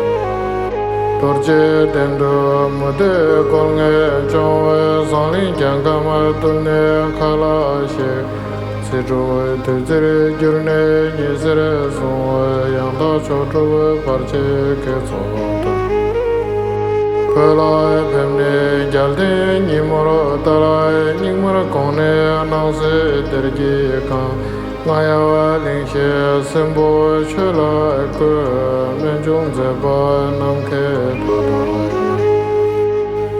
རྡོ་རྗེ་གདན་དུ་མུ་སྟེགས་རྒོལ་ངན་སྐྱོང་བའི། ཟངས་གླིང་རྒྱལ་ཁམས་གཏུམ་ནས་མཁའ་ལ་གཤེགས། ཚེ་སྒྲུབ་བདུད་རྩིར་གྱུར་ནས་ཉི་ཟེར་གསུང་བའི། ཡང་དག་མཆོག་གྲུབ་བར་ཆད་ཀྱི་ཚོགས་འདུལ། བོད་ལ་ཕེབས་ནས་རྒྱལ་བསྟན་ཉིན་མོར་ལྟར། སྙིགས་མར་གང་ནས་སྣང་སྲིད་གཏེར་གྱིས་གང་། རྔ་ཡབ་གླིང་བཞི་སྲིན་པོ་ཆོས་ལ་བཀོད། རྨད་བྱུང་མཛད་པ་ནམ་མཁའི་མཐའ་དང་མཉམ།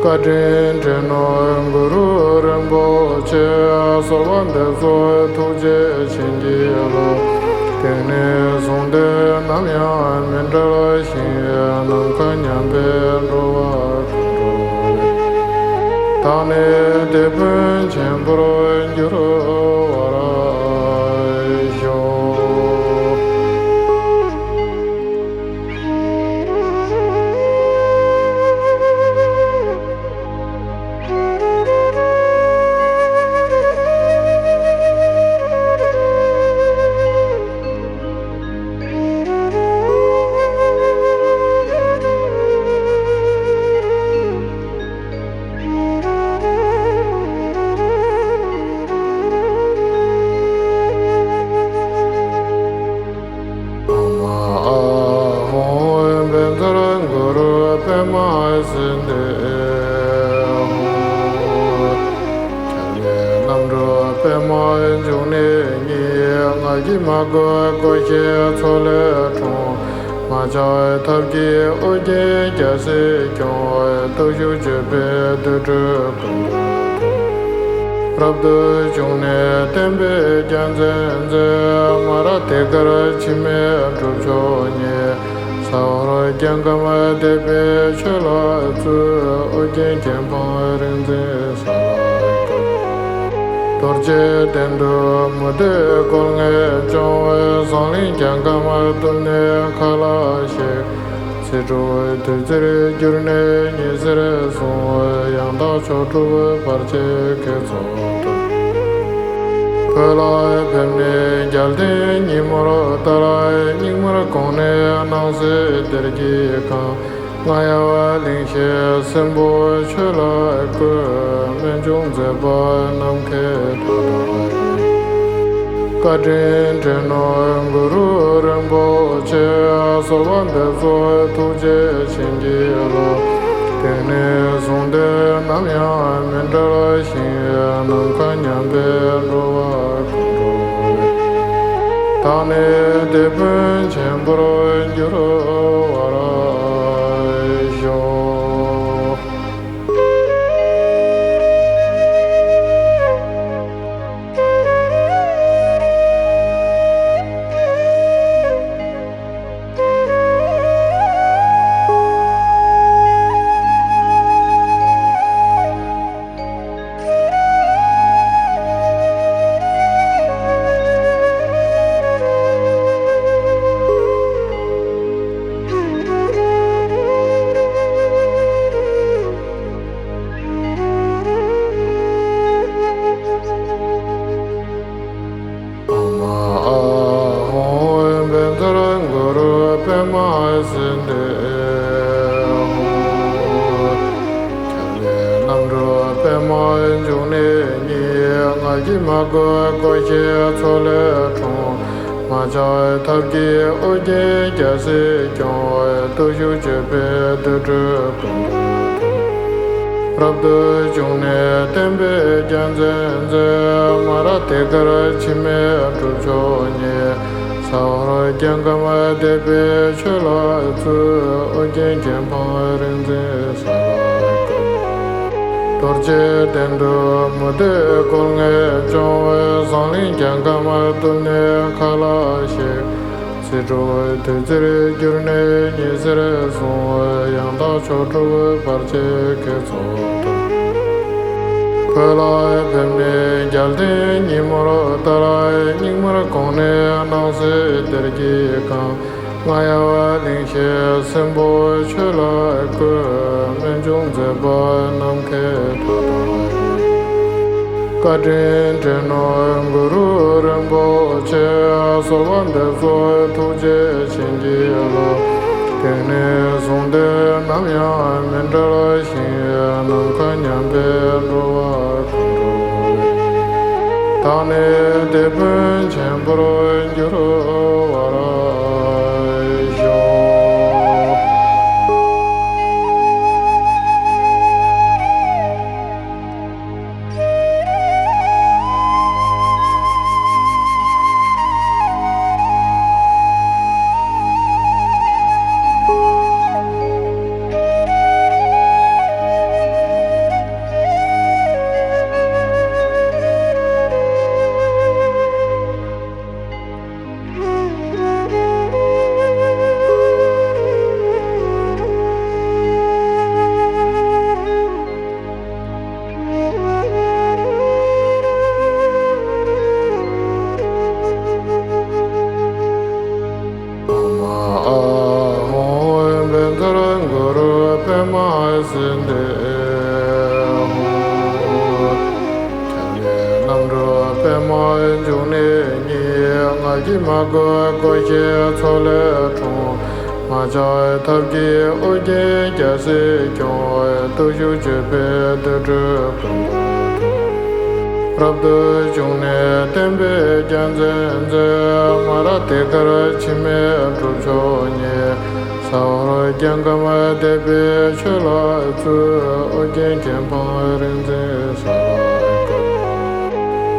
བཀའ་དྲིན་དྲན་ནོ་གུ་རུ་རིན་པོ་ཆེ། གསོལ་བ་འདེབས་སོ་ཐུགས་རྗེ་བྱིན་གྱིས་རློབས། དེང་ནས་བཟུང་སྟེ་ནམ་ཡང་མི་འབྲལ་ཞིང་། ནམ་མཁའ་མཉམ་པའི་འགྲོ་བ་ཀུན་འགྲོ་བའི། དང་ནི་དེད་དཔོན་ཆེན་པོར་འགྱུར་བར་ཤོག། ཨོཾ་ཨཱཿཧཱུྃ་བཛྲ་གུ་རུ་པདྨ་སིདྡྷི་ཧཱུྃ། ཕྱག་ལེན་རྣམ་གྲོལ་པདྨ་འབྱུང་གནས་ཉིད། ངག་གིས་མ་གོས་བཀོད་ཤིང་མཚོ་ལས་འཁྲུངས། མ་ཆགས་ཐབས་ཀྱིས་ཨོ་རྒྱན་རྒྱལ་སྲིད་སྐྱོང་། སྟོབས་ཤུགས་སྤྱོད་པས་དུར་ཁྲོད་ཀུན་ཏུ་བཏུལ། རབ་ཏུ་བྱུང་ནས་བསྟན་པའི་རྒྱལ་མཚན་མཛད། མ་ར་དྷེ་གར་འཆི་མེད་གྲུབ་མཆོག་བརྙེས། ས་ཧོར་རྒྱལ་ཁམས་དད་པའི་ཆོས་ལ་བཙུད། ཨོ་རྒྱན་གྱེན་འཕང་རིག་འཛིན་ས་ལ་བཀོད། རྡོ་རྗེ་གདན་དུ་མུ་སྟེགས་རྒོལ་ངན་སྐྱོང་བའི། ཟངས་གླིང་རྒྱལ་ཁམས་གཏུབས་ནས་མཁའ་ལ་གཤེགས། ཚེ་དྲུག་བདུད་རྩིར་གྱུར་ནས་ཉི་ཟེར་གསུང་། ཡང་དག་མཆོག་གྲུབ་བར་ཆད་ཀྱི་ཚོགས་འདུལ། བོད་ལ་ཕེབས་ནས་རྒྱལ་བསྟན་ཉིན་མོར་ལྟར། སྙིགས་མར་གང་ནས་སྣང་སྲིད་གཏེར་གྱིས་གང་། རྔ་ཡབ་གླིང་བཞི་སྲིན་པོ་ཆོས་ལ་བཀོད། རྨད་བྱུང་མཛད་པ་ནམ་མཁའི་མཐའ་དང་མཉམ། བཀའ་དྲིན་དྲན་ནོ་གུ་རུ་རིན་པོ་ཆེ། གསོལ་བ་འདེབས་སོ་ཐུགས་རྗེ་བྱིན་གྱིས་རློབས། དེང་ནས་བཟུང་སྟེ་ནམ་ཡང་མི་འབྲལ་ཞིང་། ནམ་མཁའ་མཉམ་པའི་འགྲོ་བ་ཀུན་འགྲོ་བའི། དང་ནི་དེད་དཔོན་ཆེན་པོར་འགྱུར་བར་ཤོག། ཨོཾ་ཨཱཿཧཱུྃ་བཛྲ་གུ་རུ་པདྨ་སིདྡྷི་ཧཱུྃ། ཕྱག་ལེན་རྣམ་གྲོལ་པདྨ་འབྱུང་གནས་ཉིད། ངག་གིས་མ་གོས་བཀོད་ཤིང་མཚོ་ལས་འཁྲུངས། མ་ཆགས་ཐབས་ཀྱིས་ཨོ་རྒྱན་རྒྱལ་སྲིད་སྐྱོང་། སྟོབས་ཤུགས་སྤྱོད་པས་དུར་ཁྲོད་ཀུན་ཏུ་བཏུལ། རབ་ཏུ་བྱུང་ནས་བསྟན་པའི་རྒྱལ་མཚན་མཛད། མ་ར་དྷེ་གར་འཆི་མེད་གྲུབ་མཆོག་བརྙེས། ས་ཧོར་རྒྱལ་ཁམས་དད་པའི་ཆོས་ལ་བཙུད། ཨོ་རྒྱན་གྱེན་འཕང་རིག་འཛིན་ས་ལ་བཀོད། རྡོ་རྗེ་གདན་དུ་མུ་སྟེགས་རྒོལ་ངན་སྐྱོང་བའི། ཟངས་གླིང་རྒྱལ་ཁམས་གཏུབས་ནས་མཁའ་ལ་གཤེགས། ཚེ་དྲུག་བདུད་རྩིར་གྱུར་ནས་ཉི་ཟེར་གསུང་། ཡང་དག་མཆོག་གྲུབ་བར་ཆད་ཀྱི་ཚོགས་འདུལ། བོད་ལ་ཕེབས་ནས་རྒྱལ་བསྟན་ཉིན་མོར་ལྟར། སྙིགས་མར་གང་ནས་སྣང་སྲིད་གཏེར་གྱིས་གང་། རྔ་ཡབ་གླིང་བཞི་སྲིན་པོ་ཆོས་ལ་བཀོད། རྨད་བྱུང་མཛད་པ་ནམ་མཁའི་མཐའ་དང་མཉམ། བཀའ་དྲིན་དྲན་ནོ་གུ་རུ་རིན་པོ་ཆེ། གསོལ་བ་འདེབས་སོ་ཐུགས་རྗེ་བྱིན་གྱིས་རློབས། དེང་ནས་བཟུང་སྟེ་ནམ་ཡང་མི་འབྲལ་ཞིང་། ནམ་མཁའ་མཉམ་པའི་འགྲོ་བ་ཀུན་འགྲོ་བའི། དང་ནི་དེད་དཔོན་ཆེན་པོར་འགྱུར་བར་ཤོག། མ་གོས་བཀོད་ཤིང་མཚོ་ལས་འཁྲུངས། མ་ཆགས་ཐབས་ཀྱིས་ཨོ་རྒྱན་རྒྱལ་སྲིད་སྐྱོང་། སྟོབས་ཤུགས་སྤྱོད་པས་དུར་ཁྲོད་ཀུན་ཏུ་སྟོན། རབ་ཏུ་བྱུང་ནས་བསྟན་པའི་རྒྱལ་མཚན་མཛད། མ་ར་དེ་ཁར་འཆི་མེད་གྲུབ་མཆོག་བརྙེས། ཟ་ཧོར་རྒྱལ་ཁམས་དད་པའི་ཆོས་ལ་བཙུད། ཨོ་རྒྱན་ཁྱད་འཕགས་རིག་འཛིན་ས་ལ་བཀོད།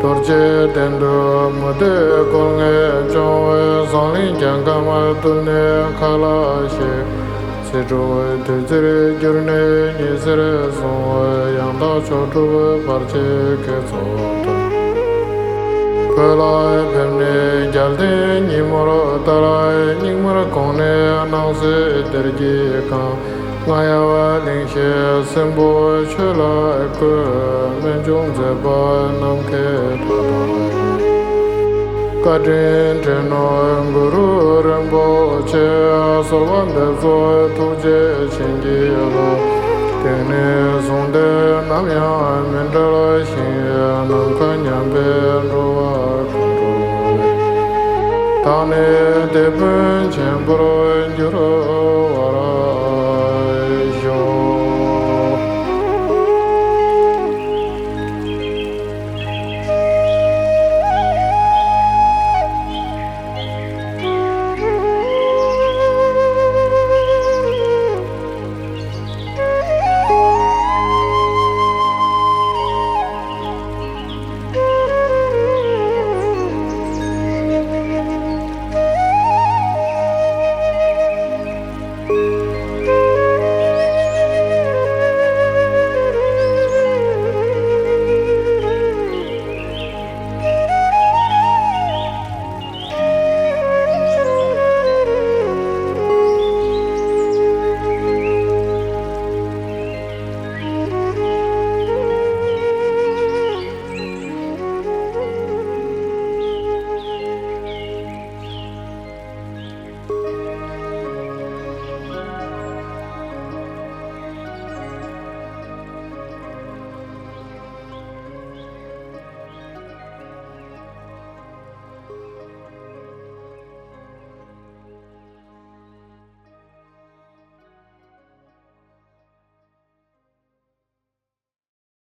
རྡོ་རྗེ་གདན་དུ་མུ་སྟེགས་སྒོ་ལྔས་སྐྱོང་བའི། ཟངས་གླིང་རྒྱལ་ཁམས་བཏུལ་ནས་མཁའ་ལ་གཤེགས། ཚེ་སྒྲུབ་བདུད་རྩིར་གྱུར་ནས་ཉི་ཟེར་བཟུང་བའི། ཡང་དག་མཆོག་གྲུབ་བར་ཆད་བརྒྱད་སོགས་སྟོན། བོད་ལ་ཕེབས་ནས་རྒྱལ་བསྟན་ཉིན་མོར་དར། སྙིགས་མར་གོང་ནས་སྣང་སྲིད་སྡེར་གྱིས་གང་། རྔ་ཡབ་གླིང་བཞི་སྲིན་པོ་ཆོས་ལ་བཀོད། རྨད་བྱུང་མཛད་པ་ནམ་མཁའི་མཐའ་དང་མཉམ། བཀའ་དྲིན་དྲན་ནོ་གུ་རུ་རིན་པོ་ཆེ། གསོལ་བ་འདེབས་སོ་ཐུགས་རྗེ་བྱིན་གྱིས་རློབས། དེང་ནས་བཟུང་སྟེ་ནམ་ཡང་མི་འབྲལ་ཞིང་། ནམ་མཁའ་མཉམ་པའི་འགྲོ་བ་ཀུན་འགྲོ་བའི། བདག་ནི་དེད་དཔོན་ཆེན་པོར་འགྱུར།